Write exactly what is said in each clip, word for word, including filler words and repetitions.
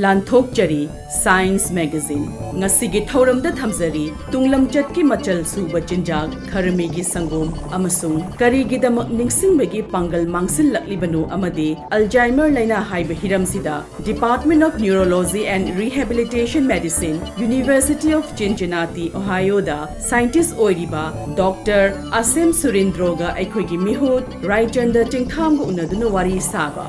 ꯂꯥꯟꯊꯣꯛꯆꯔꯤ Science Magazine꯫ ꯉꯁꯤꯒꯤ ꯊꯧꯔꯝꯗ ꯊꯝꯖꯔꯤ ꯇꯨꯡꯂꯝꯆꯠꯀꯤ ꯃꯆꯜ ꯁꯨꯕ ꯆꯤꯟꯖꯥꯛ, ꯈꯔꯃꯤꯒꯤ ꯁꯪꯒꯣꯝ ꯑꯃꯁꯨꯡ ꯀꯔꯤꯒꯤꯗꯃꯛ ꯅꯤꯡꯁꯤꯡꯕꯒꯤ ꯄꯥꯡꯒꯜ ꯃꯥꯡꯁꯤꯜꯂꯛꯂꯤꯕꯅꯣ ꯑꯃꯗꯤ Alzheimer ꯂꯥꯏꯅꯥ ꯍꯥꯏꯕ ꯍꯤꯔꯝꯁꯤꯗ Department of Neurology and Rehabilitation Medicine, University of Cincinnati, Ohio the scientist ꯑꯣꯏꯔꯤꯕ Doctor Asim Surendroꯒ ꯑꯩꯈꯣꯏꯒꯤ ꯃꯤꯍꯨꯠ ꯔꯥꯏꯆꯟꯗ ꯆꯤꯡꯊꯥꯝꯒ ꯎꯅꯗꯨꯅ ꯋꯥꯔꯤ ꯁꯥꯕ꯫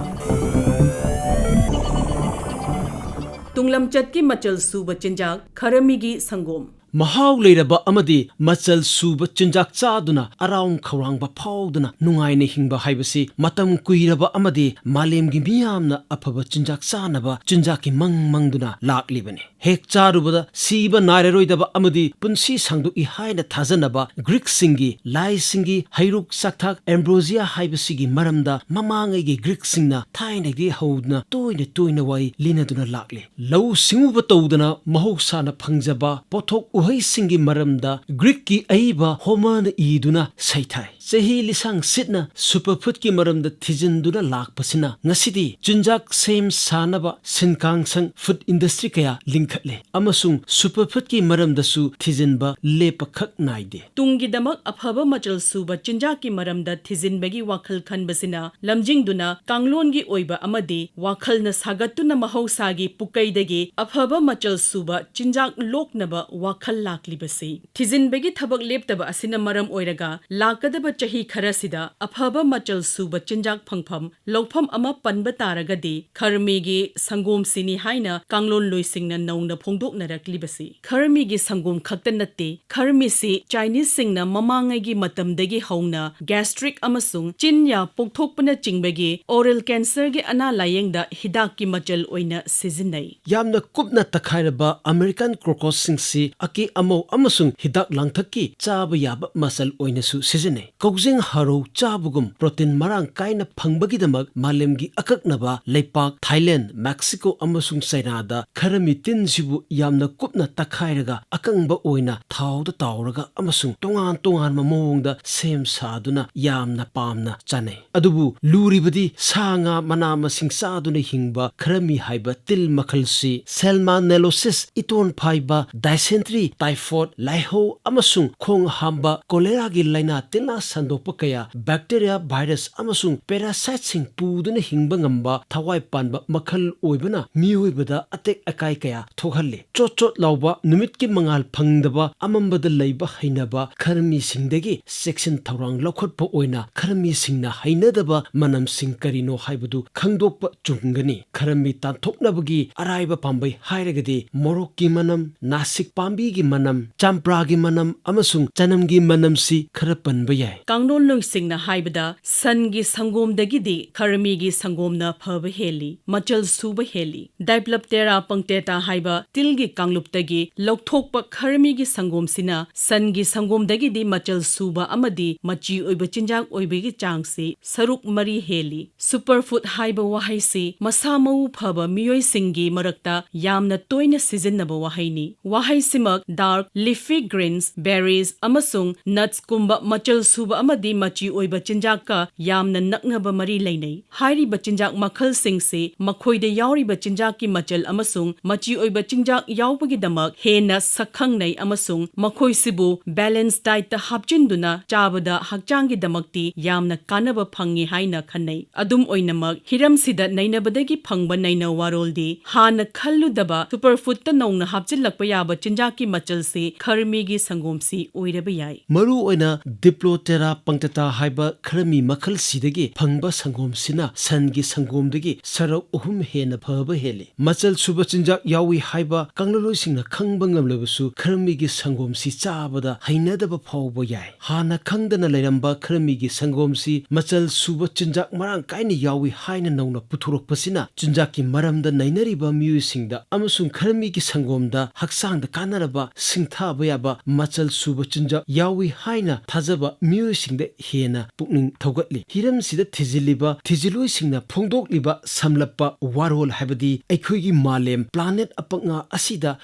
ꯇꯨꯡꯂꯝꯆꯠꯀꯤ ꯃꯆꯜ ꯁꯨꯕ ꯆꯤꯟꯖꯥꯛ, ꯈꯔꯃꯤꯒꯤ ꯁꯪꯒꯣꯝ꯫ ꯃꯍꯥꯎ ꯂꯩꯔꯕ ꯑꯃꯗꯤ ꯃꯆꯜ ꯁꯨꯕ ꯆꯤꯟꯖꯥꯛ ꯆꯥꯗꯨꯅ ꯑꯔꯥꯎ ꯈꯧꯔꯥꯡꯕ ꯐꯥꯎꯗꯅ ꯅꯨꯡꯉꯥꯏꯅ ꯍꯤꯡꯕ ꯍꯥꯏꯕꯁꯤ ꯃꯇꯝ ꯀꯨꯏꯔꯕ ꯑꯃꯗꯤ ꯃꯥꯂꯦꯝꯒꯤ ꯃꯤꯌꯥꯝꯅ ꯑꯐꯕ ꯆꯤꯟꯖꯥꯛ ꯆꯥꯅꯕ ꯆꯤꯟꯖꯥꯛꯀꯤ ꯃꯪ ꯃꯪꯗꯨꯅ ꯂꯥꯛꯂꯤꯕꯅꯤ꯫ ꯍꯦꯛ ꯆꯥꯔꯨꯕꯗ ꯁꯤꯕ ꯅꯥꯏꯔꯔꯣꯏꯗꯕ ꯑꯃꯗꯤ ꯄꯨꯟꯁꯤ ꯁꯥꯡꯗꯣꯛꯏ ꯍꯥꯏꯅ ꯊꯥꯖꯅꯕ ꯒ꯭ꯔꯤꯛꯁꯤꯡꯒꯤ ꯂꯥꯏꯁꯤꯡꯒꯤ ꯍꯩꯔꯨꯛ ꯆꯥꯛꯊꯥꯛ ꯑꯦꯝꯕ꯭ꯔꯣꯖꯤꯌꯥ ꯍꯥꯏꯕꯁꯤꯒꯤ ꯃꯔꯝꯗ ꯃꯃꯥꯡꯉꯩꯒꯤ ꯒ꯭ꯔꯤꯛꯁꯤꯡꯅ ꯊꯥꯏꯅꯗꯒꯤ ꯍꯧꯗꯨꯅ ꯇꯣꯏꯅ ꯇꯣꯏꯅ ꯋꯥꯔꯤ ꯂꯤꯅꯗꯨꯅ ꯂꯥꯛꯂꯤ꯫ ꯂꯧꯎ ꯁꯤꯡꯎꯕ ꯇꯧꯗꯅ ꯃꯍꯧꯁꯥꯅ ꯐꯪꯖꯕ ꯄꯣꯠꯊꯣꯛ ꯎꯍꯩꯁꯤꯡꯒꯤ ꯃꯔꯝꯗ ꯒ꯭ꯔꯤꯛꯀꯤ ꯑꯏꯕ ꯍꯣꯃꯔꯅ ꯏꯗꯨꯅ ꯁꯩꯊꯥꯏ꯫ ꯆꯍꯤ ꯂꯤꯁꯥꯡ ꯁꯤꯠꯅ superfoodꯀꯤ ꯃꯔꯝꯗ ꯊꯤꯖꯤꯟꯗꯨꯅ ꯂꯥꯛꯄꯁꯤꯅ ꯉꯁꯤꯗꯤ ꯆꯤꯟꯖꯥꯛ ꯁꯦꯝ ꯁꯥꯅꯕ ꯁꯤꯟꯀꯥꯡꯁꯪ, food industry ꯀꯌꯥ ꯂꯤꯡꯈꯠꯂꯦ ꯑꯃꯁꯨꯡ superfoodꯀꯤ ꯃꯔꯝꯗꯁꯨ ꯊꯤꯖꯤꯟꯕ ꯂꯦꯞꯄꯈꯛ ꯅꯥꯏꯗꯦ꯫ ꯇꯨꯡꯒꯤꯗꯃꯛ ꯑꯐꯕ ꯃꯆꯜ ꯁꯨꯕ ꯆꯤꯟꯖꯥꯛꯀꯤ ꯃꯔꯝꯗ ꯊꯤꯖꯤꯟꯕꯒꯤ ꯋꯥꯈꯜ ꯈꯟꯕꯁꯤꯅ ꯂꯝꯖꯤꯡꯗꯨꯅ ꯀꯥꯡꯂꯣꯟꯒꯤ ꯑꯣꯏꯕ ꯑꯃꯗꯤ ꯋꯥꯈꯜꯅ ꯁꯥꯒꯠꯇꯨꯅ ꯃꯍꯧꯁꯥꯒꯤ ꯄꯨꯀꯩꯗꯒꯤ ꯑꯐꯕ ꯃꯆꯜ ꯁꯨꯕ ꯆꯤꯟꯖꯥꯛ ꯂꯣꯛꯅꯕ ꯋꯥꯈꯜ ꯂꯥꯛꯂꯤꯕꯁꯤ꯫ ꯊꯤꯖꯤꯟꯕꯒꯤ ꯊꯕꯛ ꯂꯦꯞꯇꯕ ꯑꯁꯤꯅ ꯃꯔꯝ ꯑꯣꯏꯔꯒ ꯂꯥꯛꯀꯗꯕ ꯆꯍꯤ ꯈꯔꯁꯤꯗ ꯑꯐꯕ ꯃꯆꯜ ꯁꯨꯕ ꯆꯤꯟꯖꯥꯛ ꯐꯪꯐꯝ ꯂꯧꯐꯝ ꯑꯃ ꯄꯟꯕ ꯇꯥꯔꯒꯗꯤ ꯈꯔꯃꯤꯒꯤ ꯁꯪꯒꯣꯝꯁꯤꯅꯤ ꯍꯥꯏꯅ ꯀꯥꯡꯂꯣꯟꯂꯣꯏꯁꯤꯡꯅ ꯅꯧꯅ ꯐꯣꯡꯗꯣꯛꯅꯔꯛꯂꯤꯕꯁꯤ꯫ ꯈꯔꯃꯤꯒꯤ ꯁꯪꯒꯣꯝ ꯈꯛꯇ ꯅꯠꯇꯦ, ꯈꯔꯃꯤꯁꯤ ꯆꯥꯏꯅꯤꯁꯁꯤꯡꯅ ꯃꯃꯥꯡꯉꯩꯒꯤ ꯃꯇꯝꯗꯒꯤ ꯍꯧꯅ gastric ꯑꯃꯁꯨꯡ ꯆꯤꯟꯌꯥ ꯄꯣꯛꯊꯣꯛꯄꯅꯆꯤꯡꯕꯒꯤ oral cancerꯒꯤ ꯑꯅꯥ ꯂꯥꯌꯦꯡꯗ ꯍꯤꯗꯥꯛꯀꯤ ꯃꯆꯜ ꯑꯣꯏꯅ ꯁꯤꯖꯤꯟꯅꯩ꯫ ꯌꯥꯝꯅ ꯀꯨꯞꯅ ꯇꯛꯈꯥꯏꯔꯕ American crocusꯁꯤꯡꯁꯤ ꯑꯀꯦ ꯑꯃꯧ ꯑꯃꯁꯨꯡ ꯍꯤꯗꯥꯛ ꯂꯥꯡꯊꯛꯀꯤ ꯆꯥꯕ ꯌꯥꯕ ꯃꯆꯜ ꯑꯣꯏꯅꯁꯨ ꯁꯤꯖꯤꯟꯅꯩ꯫ ꯀꯧꯖꯦꯡ ꯍꯔꯧ ꯆꯥꯕꯒꯨꯝ ꯄ꯭ꯔꯣꯇꯤꯟ ꯃꯔꯥꯡ ꯀꯥꯏꯅ ꯐꯪꯕꯒꯤꯗꯃꯛ ꯃꯥꯂꯦꯝꯒꯤ ꯑꯀꯛꯅꯕ ꯂꯩꯄꯥꯛ ꯊꯥꯏꯂꯦꯟ, ꯃꯦꯛꯁꯤꯀꯣ ꯑꯃꯁꯨꯡ ꯆꯥꯏꯅꯥꯗ ꯈꯔꯃꯤ ꯇꯤꯟꯁꯤꯕꯨ ꯌꯥꯝꯅ ꯀꯨꯞꯅ ꯇꯛꯈꯥꯏꯔꯒ ꯑꯀꯪꯕ ꯑꯣꯏꯅ ꯊꯥꯎꯗ ꯇꯥꯎꯔꯒ ꯑꯃꯁꯨꯡ ꯇꯣꯉꯥꯟ ꯇꯣꯉꯥꯟꯕ ꯃꯑꯣꯡꯗ ꯁꯦꯝ ꯁꯥꯗꯨꯅ ꯌꯥꯝꯅ ꯄꯥꯝꯅ ꯆꯥꯅꯩ꯫ ꯑꯗꯨꯕꯨ ꯂꯨꯔꯤꯕꯗꯤ ꯁꯥ ꯉꯥ ꯃꯅꯥ ꯃꯁꯤꯡ ꯆꯥꯗꯨꯅ ꯍꯤꯡꯕ ꯈꯔꯃꯤ ꯍꯥꯏꯕ ꯇꯤꯜ ꯃꯈꯜꯁꯤ Salmonellosis, ꯏꯇꯣꯟ ꯐꯥꯏꯕ, dysentery, typhoid, ꯂꯥꯏꯍꯧ ꯑꯃꯁꯨꯡ ꯈꯣꯡ ꯍꯥꯝꯕ, ꯀꯣꯂꯦꯔꯥꯒꯤ ꯂꯥꯏꯅꯥ ꯇꯤꯜꯂꯥ ꯁꯟꯗꯣꯛꯄ ꯀꯌꯥ, bacteria, virus ꯑꯃꯁꯨꯡ parasiteꯁꯤꯡ ꯄꯨꯗꯨꯅ ꯍꯤꯡꯕ ꯉꯝꯕ ꯊꯋꯥꯏ ꯄꯥꯟꯕ ꯃꯈꯜ ꯑꯣꯏꯕꯅ ꯃꯤꯑꯣꯏꯕꯗ ꯑꯇꯦꯛ ꯑꯀꯥꯏ ꯀꯌꯥ ꯊꯣꯛꯍꯜꯂꯤ꯫ ꯆꯣꯠ ꯆꯣꯠ ꯂꯥꯎꯕ, ꯅꯨꯃꯤꯠꯀꯤ ꯃꯉꯥꯜ ꯐꯪꯗꯕ, ꯑꯃꯝꯕꯗ ꯂꯩꯕ ꯍꯩꯅꯕ ꯈꯔꯃꯤꯁꯤꯡꯗꯒꯤ ꯆꯦꯛꯁꯤꯟ ꯊꯧꯔꯥꯡ ꯂꯧꯈꯠꯄ ꯑꯣꯏꯅ ꯈꯔꯃꯤꯁꯤꯡꯅ ꯍꯩꯅꯗꯕ ꯃꯅꯝꯁꯤꯡ ꯀꯔꯤꯅꯣ ꯍꯥꯏꯕꯗꯨ ꯈꯪꯗꯣꯛꯄ ꯆꯨꯝꯒꯅꯤ꯫ ꯈꯔꯃꯤ ꯇꯥꯟꯊꯣꯛꯅꯕꯒꯤ ꯑꯔꯥꯏꯕ ꯄꯥꯝꯕꯩ ꯍꯥꯏꯔꯒꯗꯤ ꯃꯣꯔꯣꯛꯀꯤ ꯃꯅꯝ, ꯅꯥꯁꯤꯛ ꯄꯥꯝꯕꯤꯒꯤ ꯃꯅꯝ, ꯆꯝꯄ꯭ꯔꯥꯒꯤ ꯃꯅꯝ ꯑꯃꯁꯨꯡ ꯆꯅꯝꯒꯤ ꯃꯅꯝꯁꯤ ꯈꯔ ꯄꯟꯕ ꯌꯥꯏ꯫ ꯀꯥꯡꯂꯣꯟꯂꯣꯏꯁꯤꯡꯅ ꯍꯥꯏꯕꯗ ꯁꯟꯒꯤ ꯁꯪꯒꯣꯝꯗꯒꯤꯗꯤ ꯈꯔꯃꯤꯒꯤ ꯁꯪꯒꯣꯝꯅ ꯐꯕ ꯍꯦꯜꯂꯤ, ꯃꯆꯜ ꯁꯨꯕ ꯍꯦꯜꯂꯤ꯫ Diploptera punctata ꯍꯥꯏꯕ ꯇꯤꯜꯒꯤ ꯀꯥꯡꯂꯨꯞꯇꯒꯤ ꯂꯧꯊꯣꯛꯄ ꯈꯔꯃꯤꯒꯤ ꯁꯪꯒꯣꯝꯁꯤꯅ ꯁꯟꯒꯤ ꯁꯪꯒꯣꯝꯗꯒꯤꯗꯤ ꯃꯆꯜ ꯁꯨꯕ ꯑꯃꯗꯤ ꯃꯆꯤ ꯑꯣꯏꯕ ꯆꯤꯟꯖꯥꯛ ꯑꯣꯏꯕꯒꯤ ꯆꯥꯡꯁꯤ ꯁꯔꯨꯛ ꯃꯔꯤ ꯍꯦꯜꯂꯤ꯫ Superfood ꯍꯥꯏꯕ ꯋꯥꯍꯩꯁꯤ ꯃꯁꯥ ꯃꯎ ꯐꯕ ꯃꯤꯑꯣꯏꯁꯤꯡꯒꯤ ꯃꯔꯛꯇ ꯌꯥꯝꯅ ꯇꯣꯏꯅ ꯁꯤꯖꯤꯟꯅꯕ ꯋꯥꯍꯩꯅꯤ꯫ ꯋꯥꯍꯩꯁꯤꯃꯛ dark leafy greens, berries ꯑꯃꯁꯨꯡ nutsꯀꯨꯝꯕ ꯃꯆꯜ ꯁꯨꯕ ꯑꯃꯗꯤ ꯃꯆꯤ ꯑꯣꯏꯕ ꯆꯤꯟꯖꯥꯛꯀ ꯌꯥꯝꯅ ꯅꯛꯅꯕ ꯃꯔꯤ ꯂꯩꯅꯩ꯫ ꯍꯥꯏꯔꯤꯕ ꯆꯤꯟꯖꯥꯛ ꯃꯈꯜꯁꯤꯡꯁꯤ ꯃꯈꯣꯏꯗ ꯌꯥꯎꯔꯤꯕ ꯆꯤꯟꯖꯥꯛꯀꯤ ꯃꯆꯜ ꯑꯃꯁꯨꯡ ꯃꯆꯤ ꯑꯣꯏꯕ ꯆꯤꯟꯖꯥꯛ ꯌꯥꯎꯕꯒꯤꯗꯃꯛ ꯍꯦꯟꯅ ꯁꯛꯈꯪꯅꯩ ꯑꯃꯁꯨꯡ ꯃꯈꯣꯏꯁꯤꯕꯨ balanced dietꯇ ꯍꯥꯞꯆꯤꯟꯗꯨꯅ ꯆꯥꯕꯗ ꯍꯛꯆꯥꯡꯒꯤꯗꯃꯛꯇꯤ ꯌꯥꯝꯅ ꯀꯥꯟꯅꯕ ꯐꯪꯉꯤ ꯍꯥꯏꯅ ꯈꯟꯅꯩ꯫ ꯑꯗꯨꯝ ꯑꯣꯏꯅꯃꯛ, ꯍꯤꯔꯝꯁꯤꯗ ꯅꯩꯅꯕꯗꯒꯤ ꯐꯪꯕ ꯅꯩꯅ ꯋꯥꯔꯣꯜꯗꯤ ꯍꯥꯟꯅ ꯈꯜꯂꯨꯗꯕ superfoodꯇ ꯅꯧꯅ ꯍꯥꯞꯆꯤꯜꯂꯛꯄ ꯌꯥꯕ ꯆꯤꯟꯖꯥꯛꯀꯤ ꯃꯆꯜꯁꯤ ꯈꯔꯃꯤꯒꯤ ꯁꯪꯒꯣꯝꯁꯤ ꯑꯣꯏꯔꯕ ꯌꯥꯏ꯫ ꯃꯔꯨꯑꯣꯏꯅ Diploptera punctata ꯍꯥꯏꯕ ꯈꯔꯃꯤ ꯃꯈꯜꯁꯤꯗꯒꯤ ꯐꯪꯕ ꯁꯪꯒꯣꯝꯁꯤꯅ ꯁꯟꯒꯤ ꯁꯪꯒꯣꯝꯗꯒꯤ ꯁꯔꯨꯛ ꯑꯍꯨꯝ ꯍꯦꯟꯅ ꯐꯕ ꯍꯦꯜꯂꯤ꯫ ꯃꯆꯜ ꯁꯨꯕ ꯆꯤꯟꯖꯥꯛ ꯌꯥꯎꯏ ꯍꯥꯏꯕ ꯀꯥꯡꯂꯣꯟꯂꯣꯏꯁꯤꯡꯅ ꯈꯪꯕ ꯉꯝꯂꯕꯁꯨ ꯈꯔꯃꯤꯒꯤ ꯁꯪꯒꯣꯝꯁꯤ ꯆꯥꯕꯗ ꯍꯩꯅꯗꯕ ꯐꯥꯎꯕ ꯌꯥꯏ꯫ ꯍꯥꯟꯅ ꯈꯪꯗꯅ ꯂꯩꯔꯝꯕ ꯈꯔꯃꯤꯒꯤ ꯁꯪꯒꯣꯝꯁꯤ ꯃꯆꯜ ꯁꯨꯕ ꯆꯤꯟꯖꯥꯛ ꯃꯔꯥꯡ ꯀꯥꯏꯅ ꯌꯥꯎꯏ ꯍꯥꯏꯅ ꯅꯧꯅ ꯄꯨꯊꯣꯔꯛꯄꯁꯤꯅ ꯆꯤꯟꯖꯥꯛꯀꯤ ꯃꯔꯝꯗ ꯅꯩꯅꯔꯤꯕ ꯃꯤꯑꯣꯏꯁꯤꯡꯗ ꯑꯃꯁꯨꯡ ꯈꯔꯃꯤꯒꯤ ꯁꯪꯒꯣꯝꯗ ꯍꯛꯆꯥꯡꯗ ꯀꯥꯟꯅꯔꯕ ꯁꯤꯡꯊꯥꯕ ꯌꯥꯕ ꯃꯆꯜ ꯁꯨꯕ ꯆꯤꯟꯖꯥꯛ ꯌꯥꯎꯏ ꯍꯥꯏꯅ ꯊꯥꯖꯕ ꯃꯤꯑꯣꯏ ꯁꯤꯡꯗ ꯍꯦꯟꯅ ꯄꯨꯛꯅꯤꯡ ꯊꯧꯒꯠꯂꯤ꯫ ꯍꯤꯔꯝꯁꯤꯗ ꯊꯤꯖꯤꯜꯂꯤꯕ ꯊꯤꯖꯤꯜꯂꯣꯏꯁꯤꯡꯅ ꯐꯣꯡꯗꯣꯛꯂꯤꯕ ꯁꯝꯂꯞꯄ ꯋꯥꯔꯣꯜ ꯍꯥꯏꯕꯗꯤ ꯑꯩꯈꯣꯏꯒꯤ ꯃꯥꯂꯦꯝ planet ꯑꯄꯛꯉꯥ ꯑꯁꯤꯗ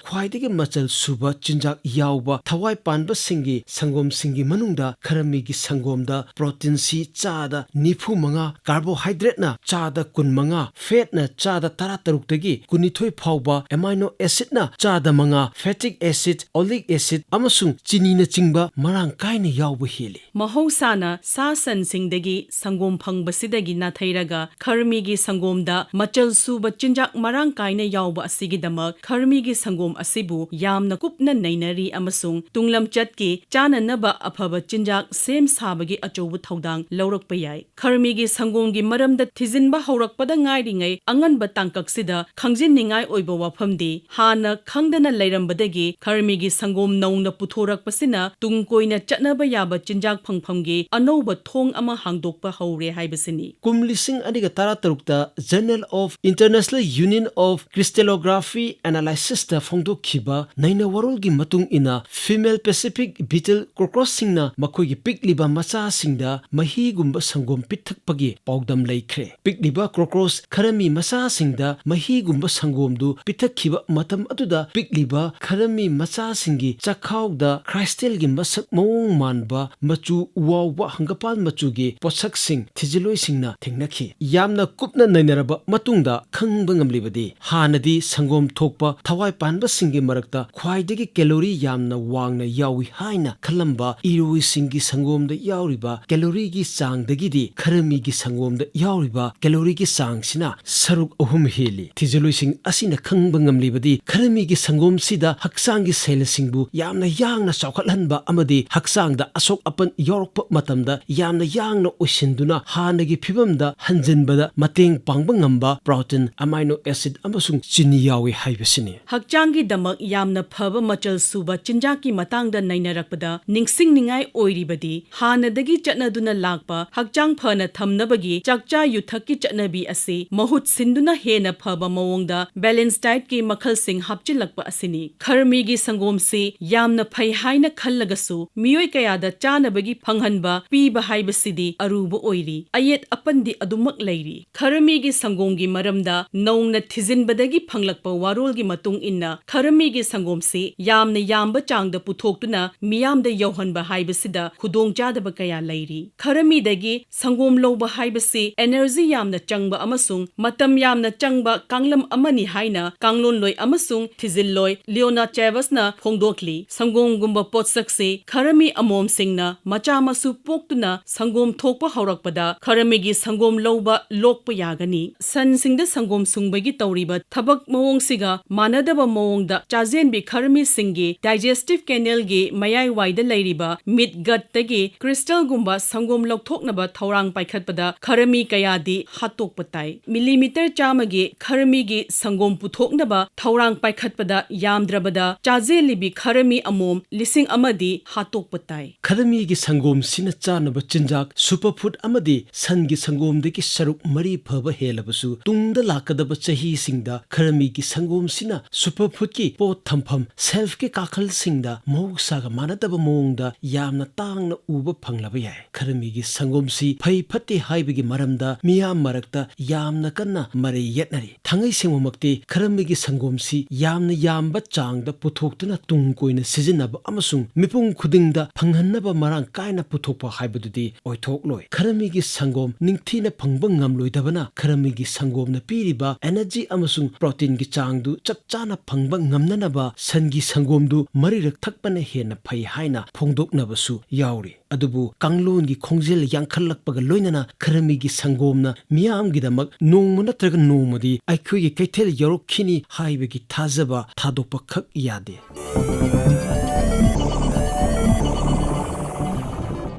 ꯈ꯭ꯋꯥꯏꯗꯒꯤ ꯃꯆꯜ ꯁꯨꯕ ꯆꯤꯟꯖꯥꯛ ꯌꯥꯎꯕ ꯊꯋꯥꯏ ꯄꯥꯟꯕꯁꯤꯡꯒꯤ ꯁꯪꯒꯣꯝꯁꯤꯡꯒꯤ ꯃꯅꯨꯡꯗ ꯈꯔꯃꯤꯒꯤ ꯁꯪꯒꯣꯝꯗ protein C ꯆꯥꯗ ꯅꯤꯐꯨ ꯃꯉꯥ, carbohydrate ꯅ ꯆꯥꯗ ꯀꯨꯟ ꯃꯉꯥ, fat ꯅ ꯆꯥꯗ ꯇꯔꯥ ꯇꯔꯨꯛꯇꯒꯤ ꯀꯨꯟꯅꯤꯊꯣꯏ ꯐꯥꯎꯕ, amino acid ꯅ ꯆꯥꯗ ꯃꯉꯥ, fatty acid, oleic acid ꯑꯃꯁꯨꯡ ꯆꯤꯅꯤꯅꯆꯤꯡꯕ ꯃꯔꯥꯡ ꯀꯥꯏꯅ ꯌꯥꯎꯕ ꯍꯦꯜꯂꯤ꯫ ꯃꯍꯧꯁꯥꯅ ꯁꯥ ꯁꯟꯁꯤꯡꯗꯒꯤ ꯁꯪꯒꯣꯝ ꯐꯪꯕꯁꯤꯗꯒꯤ ꯅꯥꯊꯩꯔꯒ ꯈꯔꯃꯤꯒꯤ ꯁꯪꯒꯣꯝꯗ ꯃꯆꯜ ꯁꯨꯕ ꯆꯤꯟꯖꯥꯛ ꯃꯔꯥꯡ ꯀꯥꯏꯅ ꯌꯥꯎꯕ ꯑꯁꯤꯒꯤꯗꯃꯛ ꯈꯔꯃꯤꯒꯤ ꯁꯪꯒꯣꯝ ꯑꯁꯤꯕꯨ ꯌꯥꯝꯅ ꯀꯨꯞꯅ ꯅꯩꯅꯔꯤ ꯑꯃꯁꯨꯡ ꯇꯨꯡꯂꯝꯆꯠꯀꯤ ꯆꯥꯅꯅꯕ ꯑꯐꯕ ꯆꯤꯟꯖꯥꯛ ꯁꯦꯝ ꯁꯥꯕꯒꯤ ꯑꯆꯧꯕ ꯊꯧꯗꯥꯡ ꯂꯧꯔꯛꯄ ꯌꯥꯏ꯫ ꯈꯔꯃꯤꯒꯤ ꯁꯪꯒꯣꯝꯒꯤ ꯃꯔꯝꯗ ꯊꯤꯖꯤꯟꯕ ꯍꯧꯔꯛꯄꯗ ꯉꯥꯏꯔꯤꯉꯩ ꯑꯉꯟꯕ ꯇꯥꯡꯀꯛꯁꯤꯗ ꯈꯪꯖꯤꯟꯅꯤꯡꯉꯥꯏ ꯑꯣꯏꯕ ꯋꯥꯐꯝꯗꯤ, ꯍꯥꯟꯅ ꯈꯪꯗꯅ ꯂꯩꯔꯝꯕꯗꯒꯤ ꯈꯔꯃꯤꯒꯤ ꯁꯪꯒꯣꯝ ꯅꯧꯅ ꯄꯨꯊꯣꯔꯛꯄꯁꯤꯅ ꯇꯨꯡ ꯀꯣꯏꯅ ꯆꯠꯅꯕ ꯌꯥꯕ ꯆꯤꯟꯖꯥꯛ ꯐꯪꯐꯝꯒꯤ ꯑꯅꯧꯕ ꯊꯣꯡ ꯑꯃ ꯍꯥꯡꯗꯣꯛꯄ ꯍꯧꯔꯦ ꯍꯥꯏꯕꯁꯤꯅꯤ꯫ ꯀꯨꯝ ꯂꯤꯁꯤꯡ ꯑꯅꯤꯒ ꯇꯔꯥꯇꯔꯨꯛꯇ Journal of International Union of Crystallography Analysis ꯇ ꯐꯣꯡꯗꯣꯛꯈꯤꯕ ꯅꯩꯅ ꯋꯥꯔꯣꯜꯒꯤ ꯃꯇꯨꯡ ꯏꯟꯅ, female Pacific beetle cockroach ꯁꯤꯡꯅ ꯃꯈꯣꯏꯒꯤ ꯄꯤꯛꯂꯤꯕ ꯃꯆꯥꯁꯤꯡꯗ ꯃꯍꯤꯒꯨꯝꯕ ꯁꯪꯒꯣꯝ ꯄꯤꯊꯛꯄꯒꯤ ꯄꯥꯎꯗꯝ ꯂꯩꯈ꯭ꯔꯦ꯫ ꯄꯤꯛꯂꯤꯕ cockroach ꯈꯔꯃꯤ ꯃꯆꯥꯁꯤꯡꯗ ꯃꯍꯤꯒꯨꯝꯕ ꯁꯪꯒꯣꯝꯗꯨ ꯄꯤꯊꯛꯈꯤꯕ ꯃꯇꯝ ꯑꯗꯨꯗ, ꯄꯤꯛꯂꯤꯕ ꯈꯔꯃꯤ ꯃꯆꯥꯁꯤꯡꯒꯤ ꯆꯈꯥꯎꯗ crystal ꯒꯤ ꯃꯁꯛ ꯃꯑꯣꯡ ꯃꯥꯟꯕ, ꯃꯆꯨ ꯎꯋꯥꯎꯕ ꯍꯪꯒꯄꯥꯜ ꯃꯆꯨꯒꯤ ꯄꯣꯠꯁꯛꯁꯤꯡ ꯊꯤꯖꯤꯜꯂꯣꯏꯁꯤꯡꯅ ꯊꯦꯡꯅꯈꯤ꯫ ꯌꯥꯝꯅ ꯀꯨꯞꯅ ꯅꯩꯅꯔꯕ ꯃꯇꯨꯡꯗ ꯈꯪꯕ ꯉꯝꯂꯤꯕꯗꯤ, ꯍꯥꯟꯅꯗꯤ ꯁꯪꯒꯣꯝ ꯊꯣꯛꯄ ꯊꯋꯥꯏ ꯄꯥꯟꯕꯁꯤꯡꯒꯤ ꯃꯔꯛꯇ ꯈ꯭ꯋꯥꯏꯗꯒꯤ calorie ꯌꯥꯝꯅ ꯋꯥꯡꯅ ꯌꯥꯎꯏ ꯍꯥꯏꯅ ꯈꯜꯂꯝꯕ ꯏꯔꯣꯏꯁꯤꯡꯒꯤ ꯁꯪꯒꯣꯝꯗ ꯌꯥꯎꯔꯤꯕ calorie ꯒꯤ ꯆꯥꯡꯗꯒꯤꯗꯤ ꯈꯔꯃꯤꯒꯤ ꯁꯪꯒꯣꯝꯗ ꯌꯥꯎꯔꯤꯕ calorie ꯒꯤ ꯆꯥꯡꯁꯤꯅ ꯁꯔꯨꯛ ꯑꯍꯨꯝ ꯍꯦꯜꯂꯤ꯫ ꯊꯤꯖꯤꯜꯂꯣꯏꯁꯤꯡ ꯑꯁꯤꯅ ꯈꯪꯕ ꯉꯝꯂꯤꯕꯗꯤ, ꯈꯔꯃꯤꯒꯤ ꯁꯪꯒꯣꯝꯁꯤꯗ ꯍꯛꯆꯥꯡꯒꯤ cell ꯁꯤꯡꯕꯨ ꯌꯥꯝꯅ ꯌꯥꯡꯅ ꯆꯥꯎꯈꯠꯍꯟꯕ ꯑꯃꯗꯤ ꯍꯛꯆꯥꯡꯗ ꯑꯁꯣꯛ ꯑꯄꯟ ꯌꯥꯎꯔꯛꯄ ꯃꯇꯝꯗ ꯌꯥꯝꯅ ꯌꯥꯡꯅ ꯑꯣꯏꯁꯤꯟꯗꯨꯅ ꯍꯥꯟꯅꯒꯤ ꯐꯤꯕꯝꯗ ꯍꯟꯖꯤꯟꯕꯗ ꯃꯇꯦꯡ ꯄꯥꯡꯕ ꯉꯝꯕ protein, amino acid ꯑꯃꯁꯨꯡ ꯆꯤꯅꯤ ꯌꯥꯎꯏ ꯍꯥꯏꯕꯁꯤꯅꯤ꯫ ꯍꯛꯆꯥꯡꯒꯤꯗꯃꯛ ꯌꯥꯝꯅ ꯐꯕ ꯃꯆꯜ ꯁꯨꯕ ꯆꯤꯟꯖꯥꯛꯀꯤ ꯃꯇꯥꯡꯗ ꯅꯩꯅꯔꯛꯄꯗ ꯅꯤꯡꯁꯤꯡꯅꯤꯡꯉꯥꯏ ꯑꯣꯏꯔꯤꯕꯗꯤ, ꯍꯥꯟꯅꯗꯒꯤ ꯆꯠꯅꯗꯨꯅ ꯂꯥꯛꯄ ꯍꯛꯆꯥꯡ ꯐꯅ ꯊꯝꯅꯕꯒꯤ ꯆꯥꯛꯆꯥ ꯌꯨꯊꯛꯀꯤ ꯆꯠꯅꯕꯤ ꯑꯁꯤ ꯃꯍꯨꯠ ꯁꯤꯟꯗꯨꯅ ꯍꯦꯟꯅ ꯐꯕ ꯃꯑꯣꯡꯗ balance diet ꯀꯤ ꯃꯈꯜꯁꯤꯡ ꯍꯥꯞꯆꯤꯜꯂꯛꯄ ꯑꯁꯤꯅꯤ꯫ ꯈꯔꯃꯤꯒꯤ ꯁꯪꯒꯣꯝꯁꯤ ꯌꯥꯝꯅ ꯐꯩ ꯍꯥꯏꯅ ꯈꯜꯂꯒꯁꯨ, ꯃꯤꯑꯣꯏ ꯀꯌꯥꯗ ꯆꯥꯅꯕꯒꯤ ꯐꯪꯍꯟꯕ ꯄꯤꯕ ꯍꯥꯏꯕꯁꯤꯗꯤ ꯑꯔꯨꯕ ꯑꯣꯏꯔꯤ꯫ ꯑꯌꯦꯠ ꯑꯄꯟꯗꯤ ꯑꯗꯨꯃꯛ ꯂꯩꯔꯤ꯫ ꯈꯔꯃꯤꯒꯤ ꯁꯪꯒꯣꯝꯒꯤ ꯃꯔꯝꯗ ꯅꯧꯅ ꯊꯤꯖꯤꯟꯕꯗꯒꯤ ꯐꯪꯂꯛꯄ ꯋꯥꯔꯣꯜꯒꯤ ꯃꯇꯨꯡ ꯏꯟꯅ, ꯈꯔꯃꯤꯒꯤ ꯁꯪꯒꯣꯝꯁꯤ ꯌꯥꯝꯅ ꯌꯥꯝꯕ ꯆꯥꯡꯗ ꯄꯨꯊꯣꯛꯇꯨꯅ ꯃꯤꯌꯥꯝꯗ ꯌꯧꯍꯟꯕ ꯍꯥꯏꯕꯁꯤꯗ ꯈꯨꯗꯣꯡꯆꯥꯗꯕ ꯀꯌꯥ ꯂꯩꯔꯤ꯫ ꯈꯔꯃꯤꯗꯒꯤ ꯁꯪꯒꯣꯝ ꯂꯧꯕ ꯍꯥꯏꯕꯁꯤ energy ꯌꯥꯝꯅ ꯆꯪꯕ ꯑꯃꯁꯨꯡ ꯃꯇꯝ ꯌꯥꯝꯅ ꯆꯪꯕ ꯀꯥꯡꯂꯝ ꯑꯃꯅꯤ ꯍꯥꯏꯅ ꯀꯥꯡꯂꯣꯟꯂꯣꯏ ꯑꯃꯁꯨꯡ ꯊꯤꯖꯤꯜꯂꯣꯏ ꯂꯤꯑꯣꯅꯥ ꯆꯦꯕꯁꯅ ꯐꯣꯡꯗꯣꯛꯂꯤ꯫ ꯁꯪꯒꯣꯝꯒꯨꯝꯕ ꯄꯣꯠꯁꯛꯁꯤ ꯈꯔꯃꯤ ꯑꯃꯣꯝꯁꯤꯡꯅ ꯃꯆꯥ ꯃꯁꯨ ꯄꯣꯛꯇꯨꯅ ꯁꯪꯒꯣꯝ ꯊꯣꯛꯄ ꯍꯧꯔꯛꯄꯗ ꯈꯔꯃꯤꯒꯤ ꯁꯪꯒꯣꯝ ꯂꯧꯕ ꯂꯣꯛꯄ ꯌꯥꯒꯅꯤ꯫ ꯁꯟꯁꯤꯡꯗ ꯁꯪꯒꯣꯝ ꯁꯨꯡꯕꯒꯤ ꯇꯧꯔꯤꯕ ꯊꯕꯛ ꯃꯑꯣꯡꯁꯤꯒ ꯃꯥꯟꯅꯗꯕ ꯃꯑꯣꯡꯗ ꯆꯥꯖꯦꯟꯕꯤ ꯈꯔꯃꯤꯁꯤꯡꯒꯤ digestive canalꯒꯤ ꯃꯌꯥꯏꯋꯥꯏꯗ ꯂꯩꯔꯤꯕ midgutꯇꯒꯤ crystalꯒꯨꯝꯕ ꯁꯪꯒꯣꯝ ꯂꯧꯊꯣꯛꯅꯕ ꯊꯧꯔꯥꯡ ꯄꯥꯏꯈꯠꯄꯗ ꯈꯔꯃꯤ ꯀꯌꯥꯗꯤ ꯍꯥꯠꯇꯣꯛꯄ ꯇꯥꯏ꯫ ꯃꯤꯂꯤꯃꯤꯇꯔ ꯆꯥꯝꯃꯒꯤ ꯈꯔꯃꯤꯒꯤ ꯁꯪꯒꯣꯝ ꯄꯨꯊꯣꯛꯅꯕ ꯊꯧꯔꯥꯡ ꯄꯥꯏꯈꯠꯄꯗ ꯌꯥꯝꯗ꯭ꯔꯕꯗ ꯆꯥꯖꯦꯜꯂꯤꯕꯤ ꯈꯔꯃꯤ ꯑꯃꯣꯝ ꯂꯤꯁꯤꯡ ꯑꯃꯗꯤ ꯍꯥꯠꯇꯣꯛꯄ ꯇꯥꯏ꯫ ꯈꯔꯃꯤꯒꯤ ꯁꯪꯒꯣꯝꯁꯤꯅ ꯆꯥꯅꯕ ꯆꯤꯟꯖꯥꯛ superfood ꯑꯃꯗꯤ ꯁꯟꯒꯤ ꯁꯪꯒꯣꯝꯗꯒꯤ ꯁꯔꯨꯛ ꯃꯔꯤ ꯐꯕ ꯍꯦꯜꯂꯕꯁꯨ, ꯇꯨꯡꯗ ꯂꯥꯛꯀꯗꯕ ꯆꯍꯤꯁꯤꯡꯗ ꯈꯔꯃꯤꯒꯤ ꯁꯪꯒꯣꯝꯁꯤꯅ superfoodꯀꯤ ꯄꯣꯠ ꯊꯝꯐꯝ shelfꯀꯤ ꯀꯥꯈꯜꯁꯤꯡꯗ ꯃꯍꯧꯁꯥꯒ ꯃꯥꯟꯅꯗꯕ ꯃꯑꯣꯡꯗ ꯌꯥꯝꯅ ꯇꯥꯡꯅ ꯎꯕ ꯐꯪꯂꯕ ꯌꯥꯏ꯫ ꯈꯔꯃꯤꯒꯤ ꯁꯪꯒꯣꯝꯁꯤ ꯐꯩ ꯐꯠꯇꯦ ꯍꯥꯏꯕꯒꯤ ꯃꯔꯝꯗ ꯃꯤꯌꯥꯝ ꯃꯔꯛꯇ ꯌꯥꯝꯅ ꯀꯟꯅ ꯃꯔꯩ ꯌꯦꯠꯅꯔꯤ꯫ ꯊꯥꯡꯉꯩ ꯁꯦꯡꯕꯃꯛꯇꯤ ꯈꯔꯃꯤꯒꯤ ꯁꯪꯒꯣꯝꯁꯤ ꯌꯥꯝꯅ ꯌꯥꯝꯕ ꯆꯥꯡꯗ ꯄꯨꯊꯣꯛꯇꯨꯅ ꯇꯨꯡ ꯀꯣꯏꯅ ꯁꯤꯖꯤꯟꯅꯕ ꯑꯃꯁꯨꯡ ꯃꯤꯄꯨꯝ ꯈꯨꯗꯤꯡꯗ ꯐꯪꯍꯟꯅꯕ ꯃꯔꯥꯡ ꯀꯥꯏꯅ ꯄꯨꯊꯣꯛꯄ ꯍꯥꯏꯕꯗꯨꯗꯤ ꯑꯣꯏꯊꯣꯛꯂꯣꯏ꯫ ꯈꯔꯃꯤꯒꯤ ꯁꯪꯒꯣꯝ ꯅꯤꯡꯊꯤꯅ ꯐꯪꯕ ꯉꯝꯂꯣꯏꯗꯕꯅ ꯈꯔꯃꯤꯒꯤ ꯁꯪꯒꯣꯝꯅ ꯄꯤꯔꯤꯕ energy ꯑꯃꯁꯨꯡ proteinꯒꯤ ꯆꯥꯡꯗꯨ ꯆꯞ ꯆꯥꯅ ꯐꯪꯕ ꯉꯝꯅꯅꯕ ꯁꯟꯒꯤ ꯁꯪꯒꯣꯝꯗꯨ ꯃꯔꯤꯔꯛ ꯊꯛꯄꯅ ꯍꯦꯟꯅ ꯐꯩ ꯍꯥꯏꯅ ꯐꯣꯡꯗꯣꯛꯅꯕꯁꯨ ꯌꯥꯎꯔꯤ꯫ ꯑꯗꯨꯕꯨ ꯀꯥꯡꯂꯣꯟꯒꯤ ꯈꯣꯡꯖꯦꯜ ꯌꯥꯡꯈꯠꯂꯛꯄꯒ ꯂꯣꯏꯅꯅ ꯈꯔꯃꯤꯒꯤ ꯁꯪꯒꯣꯝꯅ ꯃꯤꯌꯥꯝꯒꯤꯗꯃꯛ ꯅꯣꯡꯃ ꯅꯠꯇ꯭ꯔꯒ ꯅꯣꯡꯃꯗꯤ ꯑꯩꯈꯣꯏꯒꯤ ꯀꯩꯊꯦꯜ ꯌꯧꯔꯛꯈꯤꯅꯤ ꯍꯥꯏꯕꯒꯤ ꯊꯥꯖꯕ ꯊꯥꯗꯣꯛꯄ ꯈꯛ ꯌꯥꯗꯦ꯫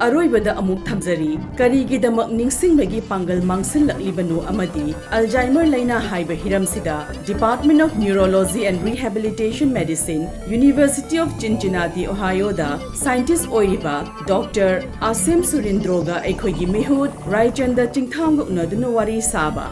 ꯑꯔꯣꯏꯕꯗ ꯑꯃꯨꯛ ꯊꯝꯖꯔꯤ, ꯀꯔꯤꯒꯤꯗꯃꯛ ꯅꯤꯡꯁꯤꯡꯕꯒꯤ ꯄꯥꯡꯒꯜ ꯃꯥꯡꯁꯤꯜꯂꯛꯂꯤꯕꯅꯣ ꯑꯃꯗꯤ Alzheimer ꯂꯩꯅꯥ ꯍꯥꯏꯕ ꯍꯤꯔꯝꯁꯤꯗ Department of Neurology and Rehabilitation Medicine, University of Cincinnati, Ohioꯗ scientist ꯑꯣꯏꯔꯤꯕ Doctor ꯑꯥꯁꯤꯝ ꯁꯨꯔꯤꯟꯗ꯭ꯔꯣꯒ ꯑꯩꯈꯣꯏꯒꯤ ꯃꯤꯍꯨꯠ ꯔꯥꯏꯆꯟꯗ ꯆꯤꯡꯊꯥꯝꯒ ꯎꯅꯗꯨꯅ ꯋꯥꯔꯤ ꯁꯥꯕ꯫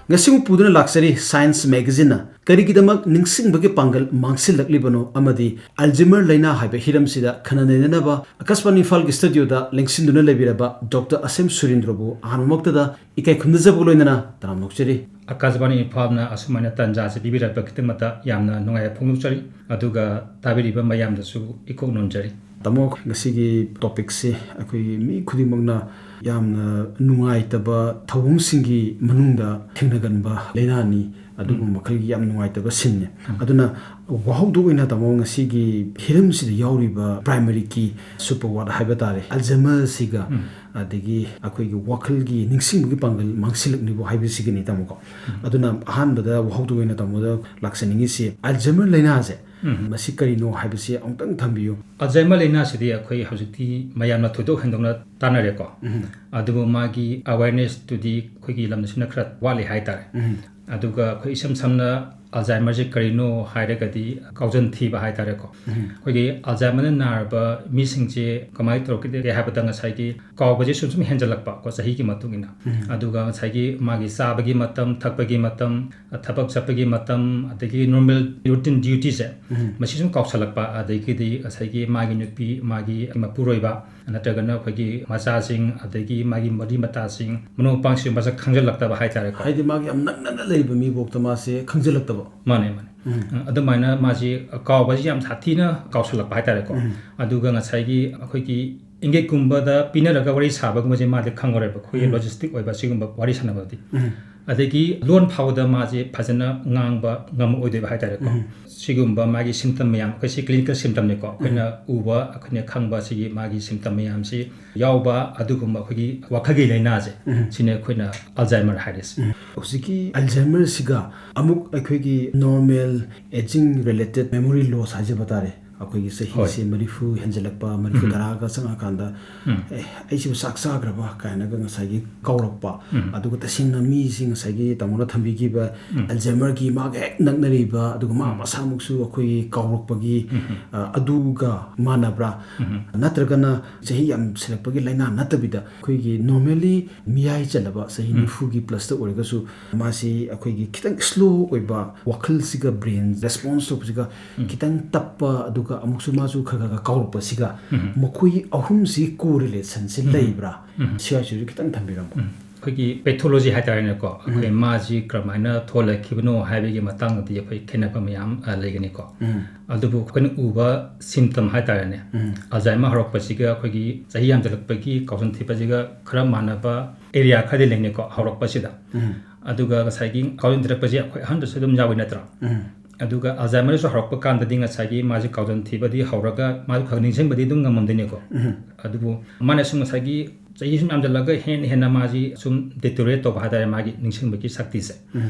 ꯉꯁꯤ ꯑꯃꯨꯛ ꯄꯨꯗꯨꯅ ꯂꯥꯛꯆꯔꯤ Science Magazineꯅ ꯀꯔꯤꯒꯤꯗꯃꯛ ꯅꯤꯡꯁꯤꯡꯕꯒꯤ ꯄꯥꯡꯒꯜ ꯃꯥꯡꯁꯤꯜꯂꯛꯂꯤꯕꯅꯣ ꯑꯃꯗꯤ Alzheimer ꯂꯥꯏꯅꯥ ꯍꯥꯏꯕ ꯍꯤꯔꯝꯁꯤꯗ ꯈꯟꯅ ꯅꯩꯅꯅꯕ ꯑꯀꯥꯁꯕꯥꯅꯤ ꯏꯝꯐꯥꯜꯒꯤ ꯁ꯭ꯇꯨꯗꯤꯑꯣꯗ ꯂꯦꯡꯁꯤꯟꯗꯨꯅ ꯂꯩꯕꯤꯔꯕ ꯗꯣꯛꯇꯔ ꯑꯁꯦꯝ ꯁꯨꯔꯦꯟꯗ꯭ꯔꯕꯨ ꯑꯍꯥꯟꯕꯃꯛꯇꯗ ꯏꯀꯥꯏ ꯈꯨꯝꯅꯖꯕꯒ ꯂꯣꯏꯅꯅ ꯇꯔꯥꯝꯅ ꯑꯣꯛꯆꯔꯤ꯫ ꯑꯀꯥꯁꯕꯥꯅꯤ ꯏꯝꯐꯥꯜꯅ ꯑꯁꯨꯃꯥꯏꯅ ꯇꯥꯟꯖꯥ ꯑꯁꯤ ꯄꯤꯕꯤꯔꯛꯄꯒꯤꯗꯃꯛꯇ ꯌꯥꯝꯅ ꯅꯨꯡꯉꯥꯏꯕ ꯐꯣꯡꯗꯣꯛꯆꯔꯤ꯫ ꯑꯗꯨꯒ ꯇꯥꯕꯤꯔꯤꯕ ꯃꯌꯥꯝꯗꯁꯨ ꯏꯀꯣꯛ ꯅꯣꯟꯖꯔꯤ꯫ ꯇꯥꯃꯣ, ꯉꯁꯤꯒꯤ ꯇꯣꯄꯤꯛꯁꯤ ꯑꯩꯈꯣꯏꯒꯤ ꯃꯤ ꯈꯨꯗꯤꯡꯃꯛꯅ ꯌꯥꯝꯅ ꯅꯨꯡꯉꯥꯏꯇꯕ ꯊꯧꯑꯣꯡꯁꯤꯡꯒꯤ ꯃꯅꯨꯡꯗ ꯊꯦꯡꯅꯒꯟꯕ ꯂꯥꯏꯅꯥꯅꯤ꯫ ꯑꯗꯨꯒꯨꯝꯕ ꯃꯈꯜꯒꯤ ꯌꯥꯝ ꯅꯨꯡꯉꯥꯏꯇꯕ ꯁꯤꯟꯅꯤ꯫ ꯑꯗꯨꯅ ꯋꯥꯍꯧꯗꯣꯛ ꯑꯣꯏꯅ ꯇꯥꯃꯣ, ꯉꯁꯤꯒꯤ ꯍꯤꯔꯝꯁꯤꯗ ꯌꯥꯎꯔꯤꯕ primary key superword ꯍꯥꯏꯕ ꯇꯥꯔꯦ, Alzheimerꯁꯤꯒ ꯑꯗꯒꯤ ꯑꯩꯈꯣꯏꯒꯤ ꯋꯥꯈꯜꯒꯤ ꯅꯤꯡꯁꯤꯡꯕꯒꯤ ꯄꯥꯡꯒꯜ ꯃꯥꯡꯁꯤꯜꯂꯛꯂꯤꯕ ꯍꯥꯏꯕꯁꯤꯒꯤꯅꯤ ꯇꯥꯃꯣꯀꯣ꯫ ꯑꯗꯨꯅ ꯑꯍꯥꯟꯕꯗ ꯋꯥꯍꯧꯗꯣꯛ ꯑꯣꯏꯅ ꯇꯥꯃꯣꯗ ꯂꯥꯛꯆꯅꯤꯡꯉꯤꯁꯤ, Alzheimer ꯂꯥꯏꯅꯥꯁꯦ ꯃꯁꯤ ꯀꯔꯤꯅꯣ ꯍꯥꯏꯕꯁꯤ ꯑꯃꯨꯛꯇꯪ ꯊꯝꯕꯤꯌꯨ꯫ Alzheimer ꯂꯥꯏꯅꯥꯁꯤꯗꯤ ꯑꯩꯈꯣꯏ ꯍꯧꯖꯤꯛꯇꯤ ꯃꯌꯥꯝꯅ ꯊꯣꯏꯗꯣꯛ ꯍꯦꯟꯗꯣꯛꯅ ꯇꯥꯟꯅꯔꯦꯀꯣ꯫ ꯑꯗꯨꯕꯨ ꯃꯥꯒꯤ awarenessꯇꯨꯗꯤ ꯑꯩꯈꯣꯏꯒꯤ ꯂꯝꯗꯝꯁꯤꯅ ꯈꯔ ꯋꯥꯠꯂꯤ ꯍꯥꯏꯇꯥꯔꯦ꯫ ꯑꯗꯨꯒ ꯑꯩꯈꯣꯏ ꯏꯁꯝ ꯁꯝꯅ Alzheimerꯁꯦ ꯀꯔꯤꯅꯣ ꯍꯥꯏꯔꯒꯗꯤ ꯀꯥꯎꯖꯟ ꯊꯤꯕ ꯍꯥꯏꯇꯥꯔꯦꯀꯣ꯫ ꯑꯩꯈꯣꯏꯒꯤ Alzheimerꯅ ꯅꯥꯔꯕ ꯃꯤꯁꯤꯡꯁꯦ ꯀꯃꯥꯏꯅ ꯇꯧꯔꯛꯀꯦ ꯍꯥꯏꯕꯗ ꯉꯁꯥꯏꯒꯤ ꯀꯥꯎꯕꯁꯦ ꯁꯨꯝ ꯁꯨꯝ ꯍꯦꯟꯖꯜꯂꯛꯄ ꯀꯣ, ꯆꯍꯤꯒꯤ ꯃꯇꯨꯡ ꯏꯟꯅ꯫ ꯑꯗꯨꯒ ꯉꯁꯥꯏꯒꯤ ꯃꯥꯒꯤ ꯆꯥꯕꯒꯤ ꯃꯇꯝ, ꯊꯛꯄꯒꯤ ꯃꯇꯝ, ꯊꯕꯛ ꯆꯠꯄꯒꯤ ꯃꯇꯝ, ꯑꯗꯒꯤ normal routine dutyꯁꯦ ꯃꯁꯤ ꯁꯨꯝ ꯀꯥꯎꯁꯜꯂꯛꯄ, ꯑꯗꯒꯤꯗꯤ ꯉꯁꯥꯏꯒꯤ ꯃꯥꯒꯤ ꯅꯨꯄꯤ, ꯃꯥꯒꯤ ꯃꯄꯨꯔꯣꯏꯕ, ꯅꯠꯇ꯭ꯔꯒꯅ ꯑꯩꯈꯣꯏꯒꯤ ꯃꯆꯥꯁꯤꯡ, ꯑꯗꯒꯤ ꯃꯥꯒꯤ ꯃꯔꯤ ꯃꯇꯥꯁꯤꯡ, ꯃꯔꯨꯞ ꯃꯄꯥꯡꯁꯤꯡ ꯃꯁꯛ ꯈꯪꯖꯤꯜꯂꯛꯇꯕ ꯍꯥꯏꯇꯥꯔꯦꯀꯣ꯫ ꯍꯥꯏꯗꯤ ꯃꯥꯒꯤ ꯌꯥꯝ ꯅꯛꯅꯅ ꯂꯩꯕ ꯃꯤꯐꯥꯎꯗ ꯃꯥꯁꯦ ꯈꯪꯖꯤꯜꯂꯛꯇꯕ꯫ ꯃꯥꯅꯦ, ꯃꯥꯅꯦ꯫ ꯑꯗꯨꯃꯥꯏꯅ ꯃꯥꯁꯤ ꯀꯥꯎꯕꯁꯤ ꯌꯥꯝ ꯁꯥꯊꯤꯅ ꯀꯥꯎꯁꯜꯂꯛꯄ ꯍꯥꯏꯇꯥꯔꯦꯀꯣ꯫ ꯑꯗꯨꯒ ꯉꯁꯥꯏꯒꯤ ꯑꯩꯈꯣꯏꯒꯤ ꯏꯪꯒꯤꯠꯀꯨꯝꯕꯗ ꯄꯤꯅꯔꯒ ꯋꯥꯔꯤ ꯁꯥꯕꯒꯨꯝꯕꯁꯦ ꯃꯥꯗꯤ ꯈꯪꯉꯔꯣꯏꯕ, ꯑꯩꯈꯣꯏꯒꯤ logistic ꯑꯣꯏꯕ ꯁꯤꯒꯨꯝꯕ ꯋꯥꯔꯤ ꯁꯥꯟꯅꯕꯗꯤ꯫ ꯑꯗꯒꯤ ꯂꯣꯟ ꯐꯥꯎꯗ ꯃꯥꯁꯦ ꯐꯖꯅ ꯉꯥꯡꯕ ꯉꯝꯃꯛꯑꯣꯏꯗꯣꯏꯕ ꯍꯥꯏꯇꯥꯔꯦꯀꯣ꯫ ꯁꯤꯒꯨꯝꯕ ꯃꯥꯒꯤ symptom ꯃꯌꯥꯝ, ꯑꯩꯈꯣꯏ ꯁꯤ clinical symptomꯅꯤꯀꯣ, ꯑꯩꯈꯣꯏꯅ ꯎꯕ, ꯑꯩꯈꯣꯏꯅ ꯈꯪꯕ ꯁꯤꯒꯤ ꯃꯥꯒꯤ symptom ꯃꯌꯥꯝꯁꯤ ꯌꯥꯎꯕ ꯑꯗꯨꯒꯨꯝꯕ ꯑꯩꯈꯣꯏꯒꯤ ꯋꯥꯈꯜꯒꯤ ꯂꯥꯏꯅꯥꯁꯦ, ꯁꯤꯅꯦ ꯑꯩꯈꯣꯏꯅ Alzheimer ꯍꯥꯏꯔꯤꯁꯦ꯫ ꯍꯧꯖꯤꯛꯀꯤ Alzheimerꯁꯤꯒ ꯑꯃꯨꯛ ꯑꯩꯈꯣꯏꯒꯤ normal aging related memory loss ꯍꯥꯏꯖꯕ ꯇꯥꯔꯦ, ꯑꯩꯈꯣꯏꯒꯤ ꯆꯍꯤꯁꯦ ꯃꯔꯤꯐꯨ ꯍꯦꯟꯖꯜꯂꯛꯄ, ꯃꯔꯤꯐꯨ ꯇꯔꯥꯒ ꯆꯪꯉꯀꯥꯟꯗ, "ꯑꯦ, ꯑꯩꯁꯤꯕꯨ ꯆꯥꯛ ꯆꯥꯈ꯭ꯔꯕ?" ꯀꯥꯏꯅꯒ ꯉꯁꯥꯏꯒꯤ ꯀꯥꯎꯔꯛꯄ꯫ ꯑꯗꯨꯒ ꯇꯁꯦꯡꯅ ꯃꯤꯁꯤ ꯉꯁꯥꯏꯒꯤ ꯇꯥꯃꯣꯅ ꯊꯝꯕꯤꯈꯤꯕ ꯑꯦꯜꯖꯩꯃꯔꯒꯤ ꯃꯥꯒ ꯍꯦꯛ ꯅꯛꯅꯔꯤꯕ, ꯑꯗꯨꯒ ꯃꯥ ꯃꯁꯥꯃꯛꯁꯨ ꯑꯩꯈꯣꯏꯒꯤ ꯀꯥꯎꯔꯛꯄꯒꯤ, ꯑ, ꯑꯗꯨꯒ ꯃꯥꯟꯅꯕ꯭ꯔꯥ? ꯅꯠꯇ꯭ꯔꯒꯅ ꯆꯍꯤ ꯌꯥꯝꯁꯤꯜꯂꯛꯄꯒꯤ ꯂꯥꯏꯅꯥ ꯅꯠꯇꯕꯤꯗ, ꯑꯩꯈꯣꯏꯒꯤ normally ꯃꯤꯌꯥꯏ ꯆꯜꯂꯕ ꯆꯍꯤ ꯅꯤꯐꯨꯒꯤ ꯄ꯭ꯂꯁꯇ ꯑꯣꯏꯔꯒꯁꯨ, ꯃꯥꯁꯤ ꯑꯩꯈꯣꯏꯒꯤ ꯈꯤꯇꯪ slow ꯑꯣꯏꯕ, ꯋꯥꯈꯜꯁꯤꯒ brain response ꯇꯧꯕꯁꯤꯒ ꯈꯤꯇꯪ ꯇꯞꯄ, ꯑꯗꯨꯒ ꯑꯃꯨꯛꯁꯨ ꯃꯥꯁꯨ ꯈꯔ ꯈꯔ ꯈꯔ ꯀꯥꯎꯔꯛꯄꯁꯤꯒ, ꯃꯈꯣꯏ ꯑꯍꯨꯝꯁꯤ correlationꯁꯤ ꯂꯩꯕ꯭ꯔꯥ? ꯁꯤ ꯍꯥꯏꯁꯤꯁꯨ ꯈꯤꯇꯪ ꯊꯝꯕꯤꯔꯝꯃꯣ꯫ ꯑꯩꯈꯣꯏꯒꯤ pathology ꯍꯥꯏꯇꯥꯔꯦꯅꯦꯀꯣ, ꯑꯩꯈꯣꯏ ꯃꯥꯁꯤ ꯀꯔꯝꯍꯥꯏꯅ ꯊꯣꯛꯂꯛꯈꯤꯕꯅꯣ ꯍꯥꯏꯕꯒꯤ ꯃꯇꯥꯡꯗꯗꯤ ꯑꯩꯈꯣꯏ ꯈꯦꯠꯅꯕ ꯃꯌꯥꯝ, ꯑ, ꯂꯩꯒꯅꯤꯀꯣ꯫ ꯑꯗꯨꯕꯨ ꯑꯩꯈꯣꯏꯅ ꯎꯕ symptom ꯍꯥꯏꯇꯥꯔꯦꯅꯦ, Alzheimer ꯍꯧꯔꯛꯄꯁꯤꯒ ꯑꯩꯈꯣꯏꯒꯤ ꯆꯍꯤ ꯌꯥꯝꯖꯜꯂꯛꯄꯒꯤ ꯀꯥꯎꯖꯟ ꯊꯤꯕꯁꯤꯒ ꯈꯔ ꯃꯥꯟꯅꯕ area ꯈꯔꯗꯤ ꯂꯩꯅꯤꯀꯣ ꯍꯧꯔꯛꯄꯁꯤꯗ꯫ ꯑꯗꯨꯒ ꯉꯁꯥꯏꯒꯤ ꯀꯥꯎꯖꯟ ꯊꯤꯔꯛꯄꯁꯦ ꯑꯩꯈꯣꯏ ꯑꯍꯟꯗꯁꯨ ꯑꯗꯨꯝ ꯌꯥꯎꯏ ꯅꯠꯇ꯭ꯔꯥ? ꯑꯗꯨꯒ Alzheimerꯁꯨ ꯍꯧꯔꯛꯄ ꯀꯥꯟꯗꯗꯤ ꯉꯁꯥꯏꯒꯤ ꯃꯥꯁꯦ ꯀꯥꯎꯖꯟ ꯊꯤꯕꯗꯤ ꯍꯧꯔꯒ ꯃꯥꯁꯨ ꯈꯔ ꯅꯤꯡꯁꯤꯡꯕꯗꯤ ꯑꯗꯨꯝ ꯉꯝꯃꯝꯗꯣꯏꯅꯤꯀꯣ꯫ ꯑꯗꯨꯕꯨ ꯃꯥꯅ ꯁꯨꯝ ꯉꯁꯥꯏꯒꯤ ꯆꯍꯤ ꯁꯨꯝ ꯌꯥꯝꯖꯜꯂꯒ ꯍꯦꯟꯅ ꯍꯦꯟꯅ ꯃꯥꯁꯤ ꯁꯨꯝ deteriorate ꯇꯧꯕ ꯍꯥꯏꯇꯥꯔꯦ, ꯃꯥꯒꯤ ꯅꯤꯡꯁꯤꯡꯕꯒꯤ ꯁꯛꯇꯤꯁꯦ꯫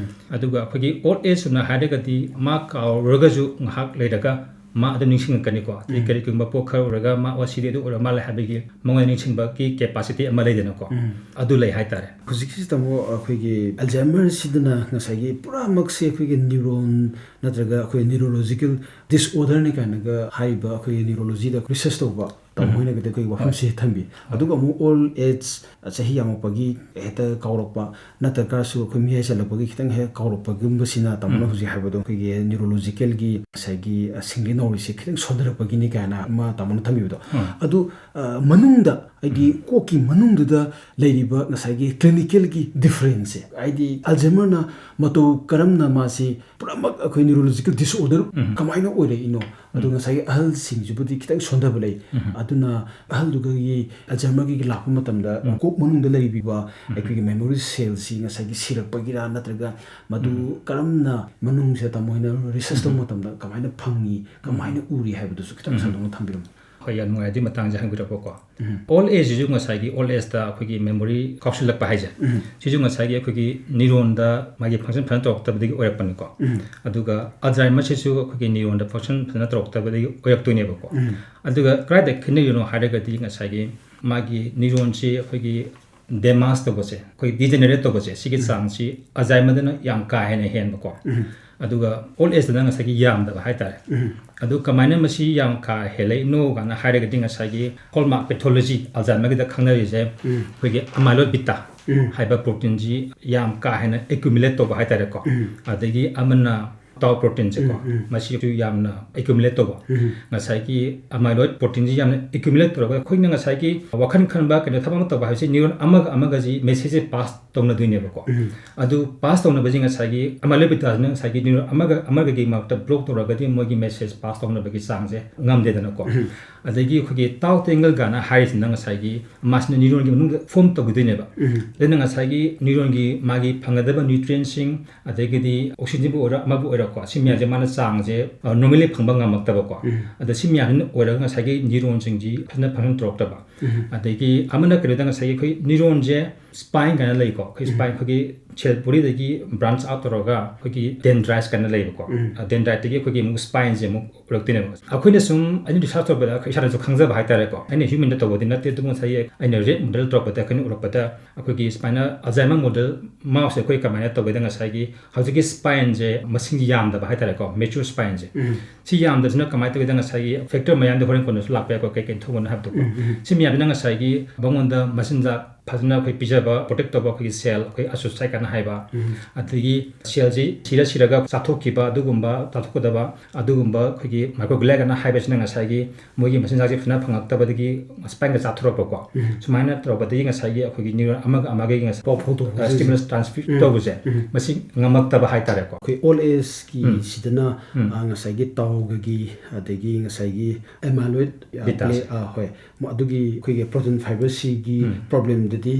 ꯑꯗꯨꯒ ꯑꯩꯈꯣꯏꯒꯤ old age ꯁꯨꯝꯅ ꯍꯥꯏꯔꯒꯗꯤ ꯃꯥ ꯀꯥꯎꯔꯒꯁꯨ ꯉꯥꯏꯍꯥꯛ ꯂꯩꯔꯒ ꯃꯥ ꯑꯗꯨꯝ ꯅꯤꯡꯁꯤꯡꯉꯛꯀꯅꯤꯀꯣ꯫ ꯑꯗꯩ ꯀꯔꯤꯒꯨꯝꯕ ꯄꯣꯠ ꯈꯔ ꯎꯔꯒ ꯃꯥ, "ꯑꯣ, ꯁꯤꯗꯤ ꯑꯗꯨ ꯑꯣꯏꯔ ꯃꯥꯜꯂꯦ" ꯍꯥꯏꯕꯒꯤ ꯃꯉꯣꯟꯗ ꯅꯤꯡꯁꯤꯡꯕꯒꯤ capacity ꯑꯃ ꯂꯩꯗꯅꯀꯣ꯫ ꯑꯗꯨ ꯂꯩ ꯍꯥꯏꯇꯥꯔꯦ꯫ ꯍꯧꯖꯤꯛꯀꯤ ꯇꯥꯃꯣ, ꯑꯩꯈꯣꯏꯒꯤ Alzheimerꯁꯤꯗꯅ ꯉꯁꯥꯏꯒꯤ ꯄꯨꯔꯥꯃꯛꯁꯦ ꯑꯩꯈꯣꯏꯒꯤ neuron ꯅꯠꯇ꯭ꯔꯒ ꯑꯩꯈꯣꯏ neurological disorderꯅꯤ ꯀꯥꯏꯅꯒ ꯍꯥꯏꯔꯤꯕ ꯑꯩꯈꯣꯏꯒꯤ neurologyꯗ research ꯇꯧꯕ ꯇꯥꯃꯣ ꯍꯣꯏꯅꯒꯗꯤ ꯑꯩꯈꯣꯏꯒꯤ ꯋꯥꯐꯝꯁꯦ ꯊꯝꯕꯤ꯫ ꯑꯗꯨꯒ ꯑꯃꯨꯛ old age, ꯆꯍꯤ ꯌꯥꯝꯃꯛꯄꯒꯤ ꯍꯦꯛꯇ ꯀꯥꯎꯔꯛꯄ, ꯅꯠꯇ꯭ꯔꯒꯁꯨ ꯑꯩꯈꯣꯏ ꯃꯤꯌꯥꯏ ꯆꯜꯂꯛꯄꯒꯤ ꯈꯤꯇꯪ ꯍꯦꯛ ꯀꯥꯎꯔꯛꯄꯒꯨꯝꯕꯁꯤꯅ ꯇꯥꯃꯣꯅ ꯍꯧꯖꯤꯛ ꯍꯥꯏꯕꯗꯣ ꯑꯩꯈꯣꯏꯒꯤ neurologicalꯒꯤ ꯉꯁꯥꯏꯒꯤ, ꯑ, ꯁꯤꯡꯂꯤ ꯅꯥꯎꯔꯤꯁꯦ ꯈꯤꯇꯪ ꯁꯣꯟꯊꯔꯛꯄꯒꯤꯅꯤ ꯀꯥꯏꯅ ꯑꯃ ꯇꯥꯃꯣꯅ ꯊꯝꯕꯤꯕꯗꯣ꯫ ꯑꯗꯨ, ꯑ, ꯃꯅꯨꯡꯗ ꯍꯥꯏꯗꯤ ꯀꯣꯛꯀꯤ ꯃꯅꯨꯡꯗꯨꯗ ꯂꯩꯔꯤꯕ ꯉꯁꯥꯏꯒꯤ clinicalꯒꯤ differenceꯁꯦ, ꯍꯥꯏꯗꯤ Alzheimerꯅ ꯃꯇꯧ ꯀꯔꯝꯅ ꯃꯥꯁꯤ ꯄꯨꯝꯅꯃꯛ ꯑꯩꯈꯣꯏ neurological disorder ꯀꯃꯥꯏꯅ ꯑꯣꯏꯔꯛꯏꯅꯣ? ꯑꯗꯣ ꯉꯁꯥꯏꯒꯤ ꯑꯍꯜꯁꯤꯡꯁꯤꯕꯨꯗꯤ ꯈꯤꯇꯪ ꯁꯣꯟꯊꯕ ꯂꯩ꯫ ꯑꯗꯨꯅ ꯑꯍꯜꯗꯨꯒꯤ Alzheimerꯒꯤ ꯂꯥꯛꯄ ꯃꯇꯝꯗ ꯀꯣꯛ ꯃꯅꯨꯡꯗ ꯂꯩꯔꯤꯕ ꯑꯩꯈꯣꯏꯒꯤ memory cellꯁꯤ ꯉꯁꯥꯏꯒꯤ ꯁꯤꯔꯛꯄꯒꯤꯔꯥ ꯅꯠꯇ꯭ꯔꯒ ꯃꯗꯨ ꯀꯔꯝꯅ ꯃꯅꯨꯡꯁꯤꯗ ꯇꯥꯃꯣ ꯍꯣꯏꯅ research ꯇꯧꯕ ꯃꯇꯝꯗ ꯀꯃꯥꯏꯅ ꯐꯪꯉꯤ, ꯀꯃꯥꯏꯅ ꯎꯔꯤ ꯍꯥꯏꯕꯗꯨꯁꯨ ꯈꯤꯇꯪ ꯁꯟꯗꯣꯛꯅ ꯊꯝꯕꯤꯔꯝꯃꯨ꯫ ꯍꯣꯏ, ꯌꯥꯝ ꯅꯨꯡꯉꯥꯏ ꯑꯗꯨꯒꯤ ꯃꯇꯥꯡꯁꯦ ꯍꯪꯕꯤꯔꯛꯄꯀꯣ꯫ ꯑꯣꯜ ꯑꯦꯖꯁꯤꯁꯨ ꯉꯁꯥꯏꯒꯤ ꯑꯣꯜ ꯑꯦꯖꯇ ꯑꯩꯈꯣꯏꯒꯤ ꯃꯦꯃꯣꯔꯤ ꯀꯥꯎꯁꯤꯜꯂꯛꯄ ꯍꯥꯏꯁꯦ, ꯁꯤꯁꯨ ꯉꯁꯥꯏꯒꯤ ꯑꯩꯈꯣꯏꯒꯤ ꯅ꯭ꯌꯨꯔꯣꯟꯗ ꯃꯥꯒꯤ ꯐꯪꯁꯟ ꯐꯖꯅ ꯇꯧꯔꯛꯇꯕꯗꯒꯤ ꯑꯣꯏꯔꯛꯄꯅꯤꯀꯣ꯫ ꯑꯗꯨꯒ ꯑꯜꯖꯥꯏꯃꯔꯁꯤꯁꯨ ꯑꯩꯈꯣꯏꯒꯤ ꯅ꯭ꯌꯨꯔꯣꯟꯗ ꯐꯪꯁꯟ ꯐꯖꯅ ꯇꯧꯔꯛꯇꯕꯗꯒꯤ ꯑꯣꯏꯔꯛꯇꯣꯏꯅꯦꯕꯀꯣ꯫ ꯑꯗꯨꯒ ꯀꯗꯥꯏꯗ ꯈꯦꯠꯅꯔꯤꯅꯣ ꯍꯥꯏꯔꯒꯗꯤ ꯉꯁꯥꯏꯒꯤ ꯃꯥꯒꯤ ꯅ꯭ꯌꯨꯔꯣꯟꯁꯤ ꯑꯩꯈꯣꯏꯒꯤ ꯗꯦꯃꯥꯁ ꯇꯧꯕꯁꯦ, ꯑꯩꯈꯣꯏ ꯗꯤꯖꯦꯅꯦꯔꯦꯠ ꯇꯧꯕꯁꯦ, ꯁꯤꯒꯤ ꯆꯥꯡꯁꯤ ꯑꯜꯖꯥꯏꯃꯔꯗꯅ ꯌꯥꯝ ꯀꯥ ꯍꯦꯟꯅ ꯍꯦꯟꯕꯀꯣ꯫ ꯑꯗꯨꯒ ꯑꯣꯜ ꯑꯦꯖꯇꯅ ꯉꯁꯥꯏꯒꯤ ꯌꯥꯝꯗꯕ ꯍꯥꯏꯇꯥꯔꯦ꯫ ꯑꯗꯨ ꯀꯃꯥꯏꯅ ꯃꯁꯤ ꯌꯥꯝ ꯀꯥ ꯍꯦꯜꯂꯛꯏꯅꯣ ꯀꯥꯏꯅ ꯍꯥꯏꯔꯒꯗꯤ ꯉꯁꯥꯏꯒꯤ ꯍꯣꯜꯃꯥꯔꯛ ꯄꯦꯊꯣꯂꯣꯖꯤ, ꯑꯜꯖꯥꯏꯃꯔꯒꯤꯗ ꯈꯪꯅꯔꯤꯁꯦ ꯑꯩꯈꯣꯏꯒꯤ ꯑꯃꯥꯏꯂꯣꯏꯗ ꯕꯤꯇꯥ ꯍꯥꯏꯕ ꯄ꯭ꯔꯣꯇꯤꯟꯁꯤ ꯌꯥꯝ ꯀꯥ ꯍꯦꯟꯅ ꯑꯦꯀ꯭ꯌꯨꯃꯨꯂꯦꯠ ꯇꯧꯕ ꯍꯥꯏꯇꯥꯔꯦꯀꯣ꯫ ꯑꯗꯒꯤ ꯑꯃꯅ ꯇꯥꯎ ꯄ꯭ꯔꯣꯇꯤꯟꯁꯦꯀꯣ, ꯃꯁꯤꯁꯨ ꯌꯥꯝꯅ ꯑꯦꯀ꯭ꯌꯨꯃꯨꯂꯦꯠ ꯇꯧꯕ꯫ ꯉꯁꯥꯏꯒꯤ ꯑꯃꯥꯏꯂꯣꯏꯗ ꯄ꯭ꯔꯣꯇꯤꯟꯁꯤ ꯌꯥꯝꯅ ꯑꯦꯀ꯭ꯌꯨꯃꯨꯂꯦꯠ ꯇꯧꯔꯒ ꯑꯩꯈꯣꯏꯅ ꯉꯁꯥꯏꯒꯤ ꯋꯥꯈꯜ ꯈꯟꯕ, ꯀꯩꯅꯣ, ꯊꯕꯛ ꯑꯃ ꯇꯧꯕ ꯍꯥꯏꯕꯁꯤ ꯅ꯭ꯌꯨꯔꯣꯟ ꯑꯃꯒ ꯑꯃꯒꯁꯤ ꯃꯦꯁꯦꯖꯁꯦ ꯄꯥꯁ ꯇꯧꯅꯗꯣꯏꯅꯦꯕꯀꯣ꯫ ꯑꯗꯨ ꯄꯥꯁ ꯇꯧꯅꯕꯁꯤ ꯉꯁꯥꯏꯒꯤ ꯑꯃꯥꯏꯂꯣꯏꯗ ꯕꯤꯇꯥꯁꯤꯅ ꯉꯁꯥꯏꯒꯤ ꯅ꯭ꯌꯨꯔꯣꯟ ꯑꯃꯒ ꯑꯃꯒꯒꯤ ꯃꯔꯛꯇ ꯕ꯭ꯂꯣꯛ ꯇꯧꯔꯒꯗꯤ ꯃꯣꯏꯒꯤ ꯃꯦꯁꯦꯖ ꯄꯥꯁ ꯇꯧꯅꯕꯒꯤ ꯆꯥꯡꯁꯦ ꯉꯝꯗꯦꯗꯅꯀꯣ꯫ ꯑꯗꯒꯤ ꯑꯩꯈꯣꯏꯒꯤ ꯇꯥꯎ ꯇꯦꯡꯒꯜ ꯀꯥꯏꯅ ꯍꯥꯏꯔꯤꯁꯤꯅ ꯉꯁꯥꯏꯒꯤ ꯃꯥꯁꯤꯅ ꯅ꯭ꯌꯨꯔꯣꯟꯒꯤ ꯃꯅꯨꯡꯗ ꯐꯣꯝ ꯇꯧꯈꯤꯗꯣꯏꯅꯦꯕ꯫ ꯑꯗꯨꯅ ꯉꯁꯥꯏꯒꯤ ꯅ꯭ꯌꯨꯔꯣꯟꯒꯤ ꯃꯥꯒꯤ ꯐꯪꯒꯗꯕ ꯅ꯭ꯌꯨꯇ꯭ꯔꯤꯌꯦꯟꯁꯤꯡ, ꯑꯗꯒꯤꯗꯤ ꯑꯣꯛꯁꯤꯖꯟꯕꯨ ꯑꯣꯏꯔꯣ, ꯑꯃꯕꯨ ꯑꯣꯏꯔꯣꯀꯣ, ꯁꯤ ꯃꯌꯥꯝꯁꯦ ꯃꯥꯅ ꯆꯥꯡꯁꯦ ꯅꯣꯔꯃꯦꯂꯤ ꯐꯪꯕ ꯉꯝꯃꯛꯇꯕꯀꯣ꯫ ꯑꯗ ꯁꯤ ꯃꯌꯥꯝꯁꯤꯅ ꯑꯣꯏꯔꯒ ꯉꯁꯥꯏꯒꯤ ꯅ꯭ꯌꯨꯔꯣꯟꯁꯤꯡꯁꯤ ꯐꯖꯅ ꯐꯪꯁꯟ ꯇꯧꯔꯛꯇꯕ꯫ ꯑꯗꯒꯤ ꯑꯃꯅ ꯀꯩꯅꯣꯗ ꯉꯁꯥꯏꯒꯤ ꯑꯩꯈꯣꯏ ꯅ꯭ꯌꯨꯔꯣꯟꯁꯦ ꯁ꯭ꯄꯥꯏꯟ ꯀꯥꯏꯅ ꯂꯩꯀꯣ꯫ ꯑꯩꯈꯣꯏ ꯁ꯭ꯄꯥꯏꯟ, ꯑꯩꯈꯣꯏꯒꯤ ꯁꯦꯜ ꯕꯣꯗꯤꯗꯒꯤ ꯕ꯭ꯔꯥꯟꯆ ꯑꯥꯎꯠ ꯇꯧꯔꯒ ꯑꯩꯈꯣꯏꯒꯤ ꯗꯦꯟꯗ꯭ꯔꯥꯏꯠꯁ ꯀꯥꯏꯅ ꯂꯩꯕꯀꯣ꯫ ꯗꯦꯟꯗ꯭ꯔꯥꯏꯠꯇꯒꯤ ꯑꯩꯈꯣꯏꯒꯤ ꯑꯃꯨꯛ ꯁ꯭ꯄꯥꯏꯟꯁꯦ ꯑꯃꯨꯛ ꯑꯣꯏꯔꯛꯇꯣꯏꯅꯦꯕ꯫ ꯑꯩꯈꯣꯏꯅ ꯁꯨꯝ ꯑꯩꯅ ꯔꯤꯁꯥꯔꯆ ꯇꯧꯕꯗ ꯑꯩꯈꯣꯏ ꯏꯁꯥꯅꯁꯨ ꯈꯪꯖꯕ ꯍꯥꯏꯇꯥꯔꯦꯀꯣ꯫ ꯑꯩꯅ ꯍ꯭ꯌꯨꯃꯦꯟꯗ ꯇꯧꯕꯗꯤ ꯅꯠꯇꯦ, ꯑꯗꯨꯕꯨ ꯉꯁꯥꯏꯒꯤ ꯑꯩꯅ ꯔꯦꯠ ꯃꯣꯗꯦꯜ ꯇꯧꯔꯛꯄꯗ ꯑꯩꯈꯣꯏꯅ ꯎꯔꯛꯄꯗ ꯑꯩꯈꯣꯏꯒꯤ ꯁꯨꯃꯥꯏꯅ ꯑꯜꯖꯥꯏꯃꯔ ꯃꯣꯗꯦꯜ ꯃꯥꯎꯁꯁꯦ ꯑꯩꯈꯣꯏ ꯀꯃꯥꯏꯅ ꯇꯧꯒꯦꯗ ꯉꯁꯥꯏꯒꯤ ꯍꯧꯖꯤꯛꯀꯤ ꯁ꯭ꯄꯥꯏꯟꯁꯦ ꯃꯁꯤꯡ ꯌꯥꯝꯗꯕ ꯍꯥꯏꯇꯥꯔꯦꯀꯣ, ꯃꯦꯆꯨꯔ ꯁ꯭ꯄꯥꯏꯟꯁꯦ꯫ ꯁꯤ ꯌꯥꯝꯗꯕꯁꯤꯅ ꯀꯃꯥꯏꯅ ꯇꯧꯒꯦꯗ ꯉꯁꯥꯏꯒꯤ ꯐꯦꯛꯇꯔ ꯃꯌꯥꯝꯗꯤ ꯍꯣꯔꯦꯟ ꯀꯣꯟꯅꯁꯨ ꯂꯥꯛꯄ ꯌꯥꯏꯀꯣ, ꯀꯩ ꯀꯩ ꯊꯣꯛꯄꯅꯣ ꯍꯥꯏꯕꯗꯣꯀꯣ꯫ ꯁꯤ ꯃꯌꯥꯝꯁꯤꯅ ꯉꯁꯥꯏꯒꯤ ꯃꯉꯣꯟꯗ ꯃꯆꯤꯟꯖꯥꯛ ꯐꯖꯅ ꯑꯩꯈꯣꯏ ꯄꯤꯖꯕ, ꯄ꯭ꯔꯣꯇꯦꯛ ꯇꯧꯕ ꯑꯩꯈꯣꯏꯒꯤ ꯁꯦꯜ, ꯑꯩꯈꯣꯏ ꯑꯁꯨꯁꯥꯏꯠ ꯀꯥꯏꯅ ꯍꯥꯏꯕ, ꯑꯗꯒꯤ ꯁꯦꯜꯁꯤ ꯁꯤꯔ ꯁꯤꯔꯒ ꯆꯥꯊꯣꯛꯈꯤꯕ ꯑꯗꯨꯒꯨꯝꯕ, ꯆꯥꯊꯣꯛꯀꯗꯕ ꯑꯗꯨꯒꯨꯝꯕ ꯑꯩꯈꯣꯏꯒꯤ ꯃꯥꯏꯀ꯭ꯔꯣꯒ꯭ꯂꯤꯌꯥ ꯀꯥꯏꯅ ꯍꯥꯏꯕꯁꯤꯅ ꯉꯁꯥꯏꯒꯤ ꯃꯣꯏꯒꯤ ꯃꯆꯤꯟꯖꯥꯛꯁꯦ ꯐꯖꯅ ꯐꯪꯉꯛꯇꯕꯗꯒꯤ ꯁ꯭ꯄꯥꯏꯟꯒ ꯆꯥꯊꯣꯔꯛꯄꯀꯣ꯫ ꯁꯨꯃꯥꯏꯅ ꯇꯧꯔꯛꯄꯗꯒꯤ ꯉꯁꯥꯏꯒꯤ ꯑꯩꯈꯣꯏꯒꯤ ꯅ꯭ꯌꯨꯔꯣꯟ ꯑꯃꯒ ꯑꯃꯒꯒꯤ ꯉꯁꯥꯏ ꯄꯥꯎ ꯐꯥꯎꯗꯣꯛꯄꯁꯦ, ꯁ꯭ꯇꯤꯃꯨꯂꯁ ꯇ꯭ꯔꯥꯟꯁꯃꯤꯠ ꯇꯧꯕꯁꯦ, ꯃꯁꯤ ꯉꯝꯃꯛꯇꯕ ꯍꯥꯏꯇꯥꯔꯦꯀꯣ꯫ ꯑꯩꯈꯣꯏ ꯑꯣꯜ ꯑꯦꯖꯀꯤ ꯁꯤꯗꯅ, ꯑ, ꯉꯁꯥꯏꯒꯤ ꯇꯥꯎꯒꯒꯤ, ꯑꯗꯒꯤ ꯉꯁꯥꯏꯒꯤ ꯑꯦꯃꯥꯏꯂꯣꯏꯗ, ꯑ, ꯕꯤꯇꯥꯁꯦ꯫ ꯄ꯭ꯂꯦ-, ꯑ, ꯍꯣꯏ, ꯃ-, ꯑꯗꯨꯒꯤ ꯑꯩꯈꯣꯏꯒꯤ ꯄ꯭ꯔꯣꯇꯤꯟ ꯐꯥꯏꯕꯔꯁꯤꯒꯤ ꯄ꯭ꯔꯣꯕ꯭ꯂꯦꯝꯗꯨꯗꯤ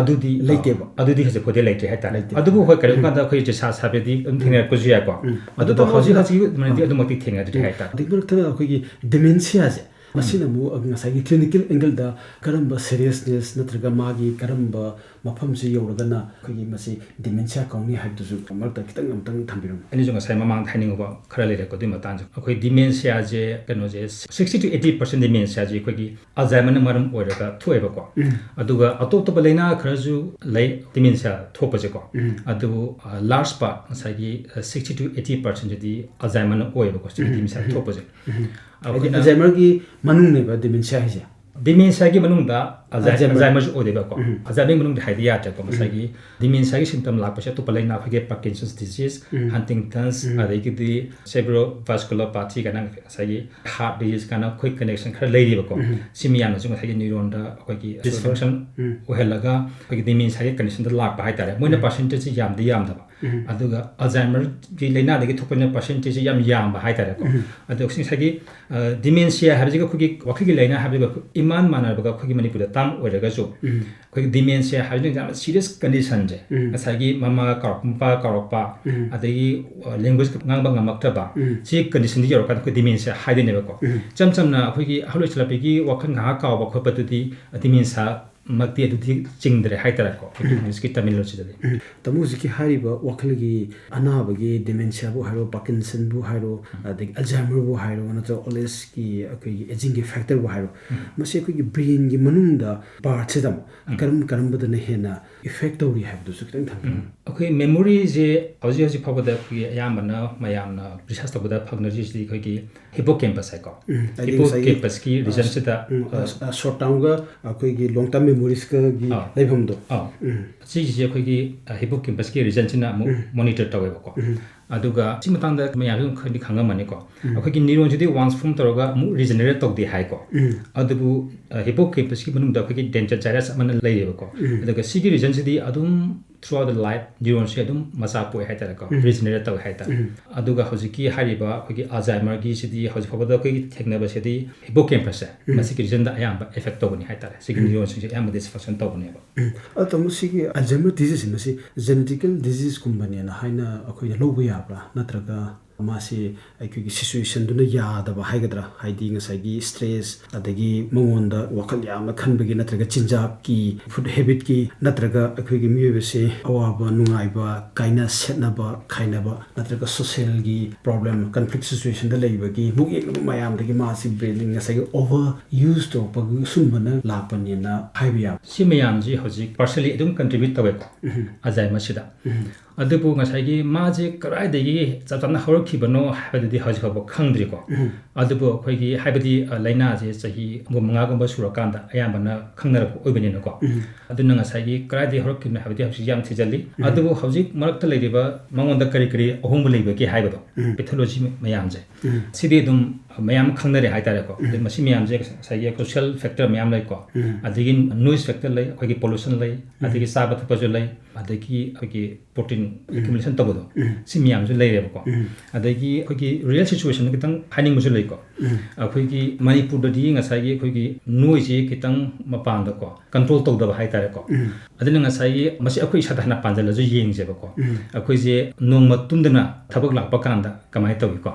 ꯑꯗꯨꯗꯤ, ꯑ, ꯂꯩꯇꯦꯕ꯫ ꯑꯗꯨꯗꯤ ꯍꯧꯖꯤꯛ ꯐꯥꯎꯗꯤ ꯂꯩꯇ꯭ꯔꯤ ꯍꯥꯏꯇꯥꯔꯦ꯫ ꯂꯩꯇꯦ꯫ ꯑꯗꯨꯕꯨ ꯍꯣꯏ, ꯀꯔꯤꯒꯨꯝꯕ ꯀꯥꯟꯗ ꯑꯩꯈꯣꯏ ꯖꯤꯁꯥ ꯁꯥꯕꯗꯤ ꯑꯗꯨꯝ ꯊꯦꯡꯅꯔꯛꯄꯁꯨ ꯌꯥꯏꯀꯣ꯫ ꯑꯗꯨꯕꯨ ꯑꯗꯨ ꯍꯧꯖꯤꯛ ꯇꯧꯕ ꯍꯧꯖꯤꯛ ꯍꯧꯖꯤꯛꯀꯤ ꯑꯣꯏꯅꯗꯤ ꯑꯗꯨꯃꯛꯇꯤ ꯊꯦꯡꯅꯗ꯭ꯔꯤ ꯍꯥꯏꯇꯥꯔꯦ꯫ ꯑꯗꯒꯤ ꯃꯔꯛꯇ ꯑꯩꯈꯣꯏꯒꯤ ꯗꯤꯃꯦꯟꯁꯤꯌꯥꯁꯦ, ꯃꯁꯤꯅ ꯑꯃꯨꯛ ꯉꯁꯥꯏꯒꯤ clinical angle ꯗ ꯀꯔꯝꯕ seriousness ꯅꯠꯇ꯭ꯔꯒ ꯃꯥꯒꯤ ꯀꯔꯝꯕ ꯃꯐꯝꯁꯤ ꯌꯧꯔꯒꯅ ꯑꯩꯈꯣꯏꯒꯤ ꯃꯁꯤ dementia ꯀꯧꯅꯤ ꯍꯥꯏꯕꯗꯨꯁꯨ ꯃꯔꯛꯇ ꯈꯤꯇꯪ ꯑꯃꯨꯛꯇꯪ ꯊꯝꯕꯤꯔꯝꯃꯨ꯫ ꯑꯩꯅꯁꯨ ꯉꯁꯥꯏ ꯃꯃꯥꯡꯗ ꯍꯥꯏꯅꯤꯡꯕ ꯈꯔ ꯂꯩꯔꯦꯀꯣ ꯑꯗꯨꯒꯤ ꯃꯇꯥꯡꯁꯦ꯫ ꯑꯩꯈꯣꯏ dementia ꯁꯦ ꯀꯩꯅꯣꯁꯦ, sixty to eighty percent dementia ꯁꯦ ꯑꯩꯈꯣꯏꯒꯤ Alzheimer ꯅ ꯃꯔꯝ ꯑꯣꯏꯔꯒ ꯊꯣꯛꯑꯦꯕꯀꯣ꯫ ꯑꯗꯨꯒ ꯑꯇꯣꯞ ꯑꯇꯣꯞꯄ ꯂꯥꯏꯅꯥ ꯈꯔꯁꯨ ꯂꯩ dementia ꯊꯣꯛꯄꯁꯦꯀꯣ꯫ ꯑꯗꯨꯕꯨ large part ꯉꯁꯥꯏꯒꯤ sixty to eighty percent CD Alzheimer ꯅ ꯑꯣꯏꯌꯦꯕꯀꯣ, dementia ꯊꯣꯛꯄꯁꯦ꯫ ꯍꯥꯏꯗꯤ Alzheimer ꯒꯤ ꯃꯅꯨꯡꯅꯦꯕ dementia ꯍꯥꯏꯁꯦ꯫ Dementia ꯒꯤ ꯃꯅꯨꯡꯗ Alzheimer꯫ Alzheimer ꯁꯨ ꯑꯣꯏꯗꯣꯏꯕꯀꯣ꯫ Alzheimer ꯒꯤ ꯃꯅꯨꯡꯗ ꯍꯥꯏꯗꯤ ꯌꯥꯗ꯭ꯔꯦꯀꯣ꯫ ꯉꯁꯥꯏꯒꯤ dementia ꯒꯤ symptom ꯂꯥꯛꯄꯁꯦ ꯑꯇꯣꯞꯄ ꯂꯥꯏꯅꯥ, ꯑꯩꯈꯣꯏꯒꯤ Parkinson's disease, Huntington's, ꯑꯗꯒꯤꯗꯤ cerebrovasculopathy ꯀꯥꯏꯅ ꯉꯁꯥꯏꯒꯤ heart disease ꯀꯥꯏꯅ ꯑꯩꯈꯣꯏ connection ꯈꯔ ꯂꯩꯔꯤꯕꯀꯣ꯫ ꯁꯤ ꯃꯌꯥꯝꯅꯁꯨ ꯉꯁꯥꯏꯒꯤ neuron ꯗ ꯑꯩꯈꯣꯏꯒꯤ dysfunction ꯑꯣꯏꯍꯜꯂꯒ ꯑꯩꯈꯣꯏꯒꯤ dementia ꯒꯤ condition ꯗ ꯂꯥꯛꯄ ꯍꯥꯏꯇꯥꯔꯦ꯫ ꯃꯣꯏꯅ percentage ꯁꯤ ꯌꯥꯝꯗꯤ ꯌꯥꯝꯗꯕ꯫ ꯑꯗꯨꯒ Alzheimer ꯒꯤ ꯂꯥꯏꯅꯥꯗꯒꯤ ꯊꯣꯛꯄꯅ percentage ꯁꯤ ꯌꯥꯝ ꯌꯥꯝꯕ ꯍꯥꯏꯇꯥꯔꯦꯀꯣ꯫ ꯑꯗꯣ ꯉꯁꯥꯏꯒꯤ dementia ꯍꯥꯏꯕꯁꯤꯒ ꯑꯩꯈꯣꯏꯒꯤ ꯋꯥꯈꯜꯒꯤ ꯂꯥꯏꯅꯥ ꯍꯥꯏꯕꯁꯤꯒ ꯏꯃꯥꯟ ꯃꯥꯟꯅꯔꯕꯒ ꯑꯩꯈꯣꯏꯒꯤ ꯃꯅꯤꯄꯨꯔꯗ term ꯑꯣꯏꯔꯒꯁꯨ ꯑꯩꯈꯣꯏꯒꯤ dementia ꯍꯥꯏꯕꯁꯤꯅ ꯌꯥꯝꯅ serious condition ꯁꯦ, ꯉꯁꯥꯏꯒꯤ ꯃꯃꯥ ꯀꯥꯎꯔꯛꯄ, ꯃꯄꯥ ꯀꯥꯎꯔꯛꯄ, ꯑꯗꯒꯤ language ꯉꯥꯡꯕ ꯉꯝꯃꯛꯇꯕ, ꯁꯤ condition ꯗ ꯌꯧꯔꯀꯥꯟꯗ ꯑꯩꯈꯣꯏ dementia ꯍꯥꯏꯗꯣꯏꯅꯦꯕꯀꯣ꯫ ꯏꯆꯝ ꯆꯝꯅ ꯑꯩꯈꯣꯏꯒꯤ ꯑꯍꯜ ꯑꯣꯏꯁꯜꯂꯛꯄꯒꯤ ꯋꯥꯈꯜ ꯉꯥꯏꯍꯥꯛ ꯀꯥꯎꯕ ꯈꯣꯠꯄꯗꯨꯗꯤ dementia ꯃꯛꯇꯤ ꯑꯗꯨꯗꯤ ꯆꯤꯡꯗ꯭ꯔꯦ ꯍꯥꯏꯇꯥꯔꯦꯀꯣ, ꯑꯩꯈꯣꯏꯒꯤ English ꯀꯤ terminology ꯗꯗꯤ꯫ ꯇꯥꯃꯣ, ꯍꯧꯖꯤꯛꯀꯤ ꯍꯥꯏꯔꯤꯕ ꯋꯥꯈꯜꯒꯤ ꯑꯅꯥꯕꯒꯤ dementia ꯕꯨ ꯍꯥꯏꯔꯣ, Parkinson ꯕꯨ ꯍꯥꯏꯔꯣ, ꯑꯗꯒꯤ Alzheimer ꯕꯨ ꯍꯥꯏꯔꯣ, ꯅꯠꯇ꯭ꯔꯒ old age ꯀꯤ ꯑꯩꯈꯣꯏꯒꯤ aging ꯒꯤ factor ꯕꯨ ꯍꯥꯏꯔꯣ, ꯃꯁꯤ ꯑꯩꯈꯣꯏꯒꯤ brain ꯒꯤ ꯃꯅꯨꯡꯗ part ꯁꯤꯗ ꯀꯔꯝ ꯀꯔꯝꯕꯗꯅ ꯍꯦꯟꯅ effect ꯇꯧꯔꯤ ꯍꯥꯏꯕꯗꯨꯁꯨ ꯈꯤꯇꯪ ꯊꯝꯕꯤꯌꯨ꯫ ꯑꯩꯈꯣꯏ memory ꯁꯦ ꯍꯧꯖꯤꯛ ꯍꯧꯖꯤꯛ ꯐꯥꯎꯕꯗ ꯑꯩꯈꯣꯏꯒꯤ ꯑꯌꯥꯝꯕꯅ ꯃꯌꯥꯝꯅ research ꯇꯧꯕꯗ ꯐꯪꯅꯔꯤꯁꯤꯗꯤ ꯑꯩꯈꯣꯏꯒꯤ hippocampus ꯍꯥꯏꯀꯣ꯫ ꯍꯥꯏꯗꯤ ꯉꯁꯥꯏꯒꯤ, hippocampus ꯀꯤ region ꯁꯤꯗ, ꯑ, short term ꯒ ꯑꯩꯈꯣꯏꯒꯤ long term memories ꯀꯒꯤ ꯂꯩꯐꯝꯗꯣ꯫ ꯁꯤꯒꯤꯁꯦ ꯑꯩꯈꯣꯏꯒꯤ hippocampus ꯀꯤ region ꯁꯤꯅ ꯑꯃꯨꯛ monitor ꯇꯧꯋꯦꯕꯀꯣ꯫ ꯑꯗꯨꯒ ꯁꯤ ꯃꯇꯥꯡꯗ ꯃꯌꯥꯝꯁꯨ ꯑꯗꯨꯝ ꯈꯔꯗꯤ ꯈꯪꯉꯝꯃꯅꯤꯀꯣ꯫ ꯑꯩꯈꯣꯏꯒꯤ neuron ꯁꯤꯗꯤ once form ꯇꯧꯔꯒ ꯑꯃꯨꯛ regenerate ꯇꯧꯗꯦ ꯍꯥꯏꯀꯣ꯫ ꯑꯗꯨꯕꯨ hippocampus ꯀꯤ ꯃꯅꯨꯡꯗ ꯑꯩꯈꯣꯏꯒꯤ dendritic gyrus ꯑꯃꯅ ꯂꯩꯌꯦꯕꯀꯣ꯫ ꯑꯗꯨꯒ ꯁꯤꯒꯤ region ꯁꯤꯗꯤ ꯑꯗꯨꯝ throughout the life neuron ꯁꯦ ꯑꯗꯨꯝ ꯃꯆꯥ ꯄꯣꯛꯑꯦ ꯍꯥꯏꯇꯥꯔꯦꯀꯣ, regenerate ꯇꯧꯋꯦ ꯍꯥꯏꯇꯥꯔꯦ꯫ ꯑꯗꯨꯒ ꯍꯧꯖꯤꯛꯀꯤ ꯍꯥꯏꯔꯤꯕ ꯑꯩꯈꯣꯏꯒꯤ Alzheimer ꯒꯤꯁꯤꯗꯤ ꯍꯧꯖꯤꯛ ꯐꯥꯎꯕꯗ ꯑꯩꯈꯣꯏꯒꯤ ꯊꯦꯡꯅꯕꯁꯤꯗꯤ hippocampus ꯁꯦ, ꯃꯁꯤꯒꯤ region ꯗ ꯑꯌꯥꯝꯕ effect ꯇꯧꯕꯅꯤ ꯍꯥꯏꯇꯥꯔꯦ꯫ ꯁꯤꯒꯤ neuron ꯁꯤꯡꯁꯦ ꯑꯌꯥꯝꯕ dysfunction ꯇꯧꯕꯅꯦꯕ꯫ ꯑꯗꯣ ꯃꯁꯤꯒꯤ Alzheimer disease ꯁꯤ ꯃꯁꯤ genetical disease ꯀꯨꯝꯕꯅꯦꯅ ꯍꯥꯏꯅ ꯑꯩꯈꯣꯏꯅ ꯂꯧꯕ ꯌꯥꯕ꯭ꯔꯥ, ꯅꯠꯇ꯭ꯔꯒ ꯃꯥꯁꯤ ꯑꯩꯈꯣꯏꯒꯤ ꯁꯤꯆꯨꯋꯦꯁꯟꯗꯨꯅ ꯌꯥꯗꯕ ꯍꯥꯏꯒꯗ꯭ꯔꯥ, ꯍꯥꯏꯗꯤ ꯉꯁꯥꯏꯒꯤ ꯁ꯭ꯇ꯭ꯔꯦꯁ, ꯑꯗꯒꯤ ꯃꯉꯣꯟꯗ ꯋꯥꯈꯜ ꯌꯥꯝꯅ ꯈꯟꯕꯒꯤ, ꯅꯠꯇ꯭ꯔꯒ ꯆꯤꯟꯖꯥꯛꯀꯤ, ꯐꯨꯗ ꯍꯦꯕꯤꯠꯀꯤ, ꯅꯠꯇ꯭ꯔꯒ ꯑꯩꯈꯣꯏꯒꯤ ꯃꯤꯑꯣꯏꯕꯁꯦ ꯑꯋꯥꯕ ꯅꯨꯡꯉꯥꯏꯕ, ꯀꯥꯏꯅ ꯁꯦꯠꯅꯕ ꯈꯥꯏꯅꯕ, ꯅꯠꯇ꯭ꯔꯒ ꯁꯣꯁꯦꯜꯒꯤ ꯄ꯭ꯔꯣꯕ꯭ꯂꯦꯝ, ꯀꯟꯐ꯭ꯂꯤꯛ ꯁꯤꯆꯨꯋꯦꯁꯟꯗ ꯂꯩꯕꯒꯤ ꯃꯨꯛ ꯌꯦꯡꯂꯕ ꯃꯌꯥꯝꯗꯒꯤ ꯃꯥꯁꯤ ꯕ꯭ꯔꯦꯟ ꯉꯁꯥꯏꯒꯤ ꯑꯣꯚꯔ ꯌꯨꯁ ꯇꯧꯔꯛꯄꯒꯤ ꯁꯨꯝꯕꯅ ꯂꯥꯛꯄꯅꯦꯅ ꯍꯥꯏꯕ ꯌꯥꯕ꯫ ꯁꯤ ꯃꯌꯥꯝꯁꯤ ꯍꯧꯖꯤꯛ ꯄꯥꯔꯁꯦꯂꯤ ꯑꯗꯨꯝ ꯀꯟꯇ꯭ꯔꯤꯕ꯭ꯌꯨꯠ ꯇꯧꯋꯦꯀꯣ ꯑꯜꯖꯥꯏꯃꯔꯁꯤꯗ꯫ ꯑꯗꯨꯕꯨ ꯉꯁꯥꯏꯒꯤ ꯃꯥꯁꯦ ꯀꯗꯥꯏꯗꯒꯤ ꯆꯞ ꯆꯥꯅ ꯍꯧꯔꯛꯈꯤꯕꯅꯣ ꯍꯥꯏꯕꯗꯨꯗꯤ ꯍꯧꯖꯤꯛ ꯐꯥꯎꯕ ꯈꯪꯗ꯭ꯔꯤꯀꯣ꯫ ꯑꯗꯨꯕꯨ ꯑꯩꯈꯣꯏꯒꯤ, ꯍꯥꯏꯕꯗꯤ, ꯑ, ꯂꯥꯏꯅꯥꯁꯦ ꯆꯍꯤ ꯃꯉꯥꯒꯨꯝꯕ ꯁꯨꯔꯀꯥꯟꯗ ꯑꯌꯥꯝꯕꯅ ꯈꯪꯅꯔꯛꯄ ꯑꯣꯏꯕꯅꯤꯅꯀꯣ꯫ ꯑꯗꯨꯅ ꯉꯁꯥꯏꯒꯤ ꯀꯗꯥꯏꯗꯒꯤ ꯍꯧꯔꯛꯈꯤꯕꯅꯣ ꯍꯥꯏꯕꯗꯤ ꯍꯧꯖꯤꯛ ꯌꯥꯝ ꯊꯤꯖꯤꯜꯂꯤ꯫ ꯑꯗꯨꯕꯨ ꯍꯧꯖꯤꯛ ꯃꯔꯛꯇ ꯂꯩꯔꯤꯕ ꯃꯉꯣꯟꯗ ꯀꯔꯤ ꯀꯔꯤ ꯑꯍꯣꯡꯕ ꯂꯩꯕꯒꯦ ꯍꯥꯏꯕꯗꯣ, ꯄꯦꯊꯣꯂꯣꯖꯤ ꯃꯌꯥꯝꯁꯦ, ꯁꯤꯗꯤ ꯑꯗꯨꯝ ꯃꯌꯥꯝ ꯈꯪꯅꯔꯦ ꯍꯥꯏꯇꯥꯔꯦꯀꯣ꯫ ꯑꯗꯩ ꯃꯁꯤ ꯃꯌꯥꯝꯁꯦ ꯉꯁꯥꯏꯒꯤ ꯁꯣꯁꯤꯌꯦꯜ ꯐꯦꯛꯇꯔ ꯃꯌꯥꯝ ꯂꯩꯀꯣ꯫ ꯑꯗꯒꯤ ꯅꯣꯏꯁ ꯐꯦꯛꯇꯔ ꯂꯩ, ꯑꯩꯈꯣꯏꯒꯤ ꯄꯣꯂꯨꯁꯟ ꯂꯩ, ꯑꯗꯒꯤ ꯆꯥꯕ ꯊꯛꯄꯁꯨ ꯂꯩ, ꯑꯗꯒꯤ ꯑꯩꯈꯣꯏꯒꯤ ꯄ꯭ꯔꯣꯇꯤꯟ ꯑꯦꯀ꯭ꯌꯨꯃꯨꯂꯦꯁꯟ ꯇꯧꯕꯗꯣ, ꯁꯤ ꯃꯌꯥꯝꯁꯨ ꯂꯩꯔꯦꯕꯀꯣ꯫ ꯑꯗꯒꯤ ꯑꯩꯈꯣꯏꯒꯤ ꯔꯤꯌꯦꯜ ꯁꯤꯆꯨꯋꯦꯁꯟ ꯈꯤꯇꯪ ꯍꯥꯏꯅꯤꯡꯕꯁꯨ ꯂꯩꯀꯣ꯫ ꯑꯩꯈꯣꯏꯒꯤ ꯃꯅꯤꯄꯨꯔꯗꯗꯤ ꯉꯁꯥꯏꯒꯤ ꯑꯩꯈꯣꯏꯒꯤ ꯅꯣꯏꯁꯤ ꯈꯤꯇꯪ ꯃꯄꯥꯟꯗꯀꯣ ꯀꯟꯇ꯭ꯔꯣꯜ ꯇꯧꯗꯕ ꯍꯥꯏꯇꯥꯔꯦꯀꯣ꯫ ꯑꯗꯨꯅ ꯉꯁꯥꯏꯒꯤ ꯃꯁꯤ ꯑꯩꯈꯣꯏ ꯏꯁꯥꯗ ꯍꯥꯟꯅ ꯄꯥꯟꯁꯤꯜꯂꯁꯨ ꯌꯦꯡꯁꯦꯕꯀꯣ꯫ ꯑꯩꯈꯣꯏꯁꯦ ꯅꯣꯡꯃ ꯇꯨꯝꯗꯅ ꯊꯕꯛ ꯂꯥꯛꯄ ꯀꯥꯟꯗ ꯀꯃꯥꯏꯅ ꯇꯧꯏꯀꯣ?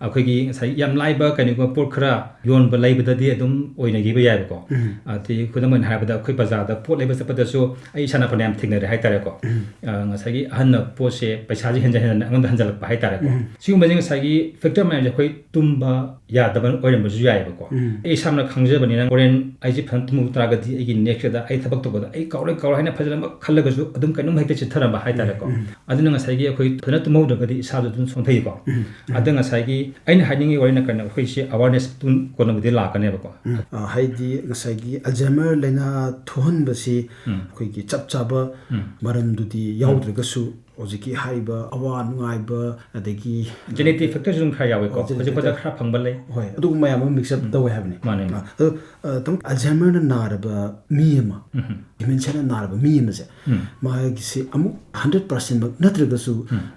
ꯑꯩꯈꯣꯏꯒꯤ ꯉꯁꯥꯏ ꯌꯥꯝ ꯂꯥꯏꯕ ꯀꯩꯅꯣꯒꯨꯝꯕ ꯄꯣꯠ ꯈꯔ ꯌꯣꯟꯕ ꯂꯩꯕꯗꯗꯤ ꯑꯗꯨꯝ ꯑꯣꯏꯅꯈꯤꯕ ꯌꯥꯏꯕꯀꯣ꯫ ꯑꯗꯩ ꯈꯨꯗꯝ ꯑꯣꯏꯅ ꯍꯥꯏꯔꯕꯗ ꯑꯩꯈꯣꯏ ꯕꯖꯥꯔꯗ ꯄꯣꯠ ꯂꯩꯕ ꯆꯠꯄꯗꯁꯨ ꯑꯩ ꯏꯁꯥꯅ ꯐꯅꯌꯥꯝ ꯊꯦꯡꯅꯔꯦ ꯍꯥꯏꯇꯥꯔꯦꯀꯣ꯫ ꯑ, ꯉꯁꯥꯏꯒꯤ ꯑꯍꯟꯅ ꯄꯣꯠꯁꯦ ꯄꯩꯁꯥꯁꯦ ꯍꯦꯟꯖꯟ ꯍꯦꯟꯖꯟꯅ ꯑꯩꯉꯣꯟꯗ ꯍꯟꯖꯜꯂꯛꯄ ꯍꯥꯏꯇꯥꯔꯦꯀꯣ꯫ ꯁꯤꯒꯨꯝꯕꯁꯦ ꯉꯁꯥꯏꯒꯤ ꯐꯦꯛꯇꯔ ꯃꯌꯥꯝꯁꯦ ꯑꯩꯈꯣꯏ ꯇꯨꯝꯕ ꯌꯥꯗꯕ ꯑꯣꯏꯔꯝꯕꯁꯨ ꯌꯥꯏꯑꯕꯀꯣ꯫ ꯑꯩ ꯏꯁꯥꯅ ꯈꯪꯖꯕꯅꯤꯅ ꯍꯣꯔꯦꯟ ꯑꯩꯁꯦ ꯐꯖꯅ ꯇꯨꯝꯍꯧ ꯇꯥꯔꯒꯗꯤ ꯑꯩꯒꯤ ꯅꯦꯛꯁꯇ ꯑꯩ ꯊꯕꯛ ꯇꯧꯕꯗ ꯑꯩ ꯀꯥꯎꯔꯦ ꯀꯥꯎꯔꯦ ꯍꯥꯏꯅ ꯐꯖꯅꯃꯛ ꯈꯜꯂꯒꯁꯨ ꯑꯗꯨꯝ ꯀꯩꯅꯣꯝ ꯍꯦꯛꯇ ꯆꯤꯠꯊꯔꯝꯕ ꯍꯥꯏꯇꯥꯔꯦꯀꯣ꯫ ꯑꯗꯨꯅ ꯉꯁꯥꯏꯒꯤ ꯑꯩꯈꯣꯏ ꯐꯖꯅ ꯇꯨꯝꯍꯧꯗ꯭ꯔꯒꯗꯤ ꯏꯁꯥꯁꯨ ꯑꯗꯨꯝ ꯁꯣꯟꯊꯩꯀꯣ꯫ ꯑꯗ ꯉꯁꯥꯏꯒꯤ ꯑꯩꯅ ꯍꯥꯏꯅꯤꯡꯉꯤ ꯋꯥꯔꯤꯅ ꯀꯩꯅꯣ, ꯑꯩꯈꯣꯏꯁꯦ ꯑꯋꯥꯔꯅꯦꯁ ꯇꯨꯡ ꯀꯣꯟꯅꯕꯨꯗꯤ ꯂꯥꯛꯀꯅꯦꯕꯀꯣ꯫ ꯑ, ꯍꯥꯏꯗꯤ ꯉꯁꯥꯏꯒꯤ ꯑꯜꯖꯥꯏꯃꯔ ꯂꯥꯏꯅꯥ ꯊꯣꯛꯍꯟꯕꯁꯤ ꯑꯩꯈꯣꯏꯒꯤ ꯆꯞ ꯆꯥꯕ ꯃꯔꯝꯗꯨꯗꯤ ꯌꯥꯎꯗ꯭ꯔꯒꯁꯨ, ꯍꯧꯖꯤꯛꯀꯤ ꯍꯥꯏꯔꯤꯕ ꯑꯋꯥ ꯅꯨꯡꯉꯥꯏꯕ, ꯑꯗꯒꯤ ꯖꯦꯅꯦꯇꯤꯛ ꯐꯦꯛꯇꯔꯁꯨ ꯑꯗꯨꯝ ꯈꯔ ꯌꯥꯎꯋꯦꯀꯣ꯫ ꯍꯧꯖꯤꯛ ꯄꯣꯠꯇ ꯈꯔ ꯐꯪꯕ ꯂꯩ꯫ ꯍꯣꯏ, ꯑꯗꯨꯒꯨꯝꯕ ꯃꯌꯥꯝ ꯑꯃ ꯃꯤꯛꯁ ꯑꯞ ꯇꯧꯋꯦ ꯍꯥꯏꯕꯅꯤ꯫ ꯃꯥꯅꯦ꯫ ꯑ, ꯑꯗꯣ, ꯑ, ꯇꯥꯃꯣ, ꯑꯜꯖꯥꯏꯃꯔꯅ ꯅꯥꯔꯕ ꯃꯤ ꯑꯃ, ꯗꯤꯃꯦꯟꯁꯤꯌꯥꯅ ꯅꯥꯔꯕ ꯃꯤ ꯑꯃꯁꯦ, ꯃꯥꯒꯤꯁꯤ ꯑꯃꯨꯛ ꯍꯟꯗ꯭ꯔꯦꯠ ꯄꯥꯔꯁꯦꯟꯃꯛ ꯅꯠꯇ꯭ꯔꯒꯁꯨ,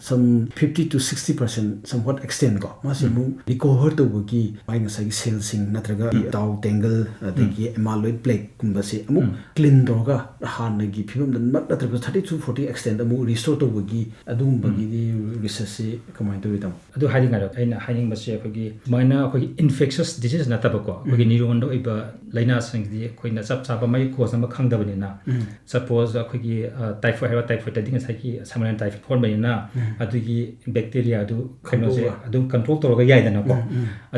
some fifty to sixty percent, somewhat extent ꯀꯣ, ꯃꯥꯁꯤ ꯑꯃꯨꯛ ꯔꯤꯀꯣꯚꯔ ꯇꯧꯕꯒꯤ ꯃꯥꯒꯤ ꯉꯁꯥꯏꯒꯤ ꯁꯦꯜꯁꯤꯡ ꯅꯠꯇ꯭ꯔꯒ ꯇꯥꯎ ꯇꯦꯡꯒꯜ, ꯑꯗꯒꯤ ꯑꯦꯃꯥꯂꯣꯏꯗ ꯄ꯭ꯂꯦꯛꯀꯨꯝꯕꯁꯦ ꯑꯃꯨꯛ ꯀ꯭ꯂꯤꯟ ꯇꯧꯔꯒ ꯍꯥꯟꯅꯒꯤ ꯐꯤꯕꯝꯗ ꯅꯠ-, ꯅꯠꯇ꯭ꯔꯒ thirty to forty extent ꯑꯃꯨꯛ ꯔꯤꯁꯇꯣꯔ ꯇꯧꯕꯒꯤ ꯑꯗꯨꯒꯨꯝꯕꯒꯤꯗꯤ ꯔꯤꯁꯔꯁꯁꯤ ꯀꯃꯥꯏꯅ ꯇꯧꯏ, ꯇꯥꯃꯣ? ꯑꯗꯨ ꯍꯥꯏꯅꯤꯡꯉꯥꯏꯗꯣ ꯑꯩꯅ ꯍꯥꯏꯅꯤꯡꯕꯁꯦ, ꯑꯩꯈꯣꯏꯒꯤ ꯁꯨꯃꯥꯏꯅ ꯑꯩꯈꯣꯏꯒꯤ infectious disease ꯅꯠꯇꯕꯀꯣ, ꯑꯩꯈꯣꯏꯒꯤ ꯅ꯭ꯌꯨꯔꯣꯟꯗ ꯑꯣꯏꯕ ꯂꯥꯏꯅꯥꯁꯤꯡꯁꯤꯗꯤ ꯑꯩꯈꯣꯏꯅ ꯆꯞ ꯆꯥꯕ ꯃꯥꯒꯤ ꯀꯣꯖ ꯑꯃ ꯈꯪꯗꯕꯅꯤꯅ, ꯁꯄꯣꯁ ꯑꯩꯈꯣꯏꯒꯤ ꯇꯥꯏꯐꯣꯏꯗ ꯍꯥꯏꯕ, ꯇꯥꯏꯐꯣꯏꯗꯇꯗꯤ ꯉꯁꯥꯏꯒꯤ ꯁꯃꯥꯏꯅ ꯇꯥꯏꯐꯣꯏꯗ ꯊꯣꯛꯍꯟꯕꯅꯤꯅ, ꯑꯗꯨꯒꯤ ꯕꯦꯛꯇꯦꯔꯤꯌꯥꯗꯨ ꯀꯩꯅꯣꯁꯦ ꯑꯗꯨꯝ ꯀꯟꯇ꯭ꯔꯣꯜ ꯇꯧꯔꯒ ꯌꯥꯏꯗꯅꯀꯣ꯫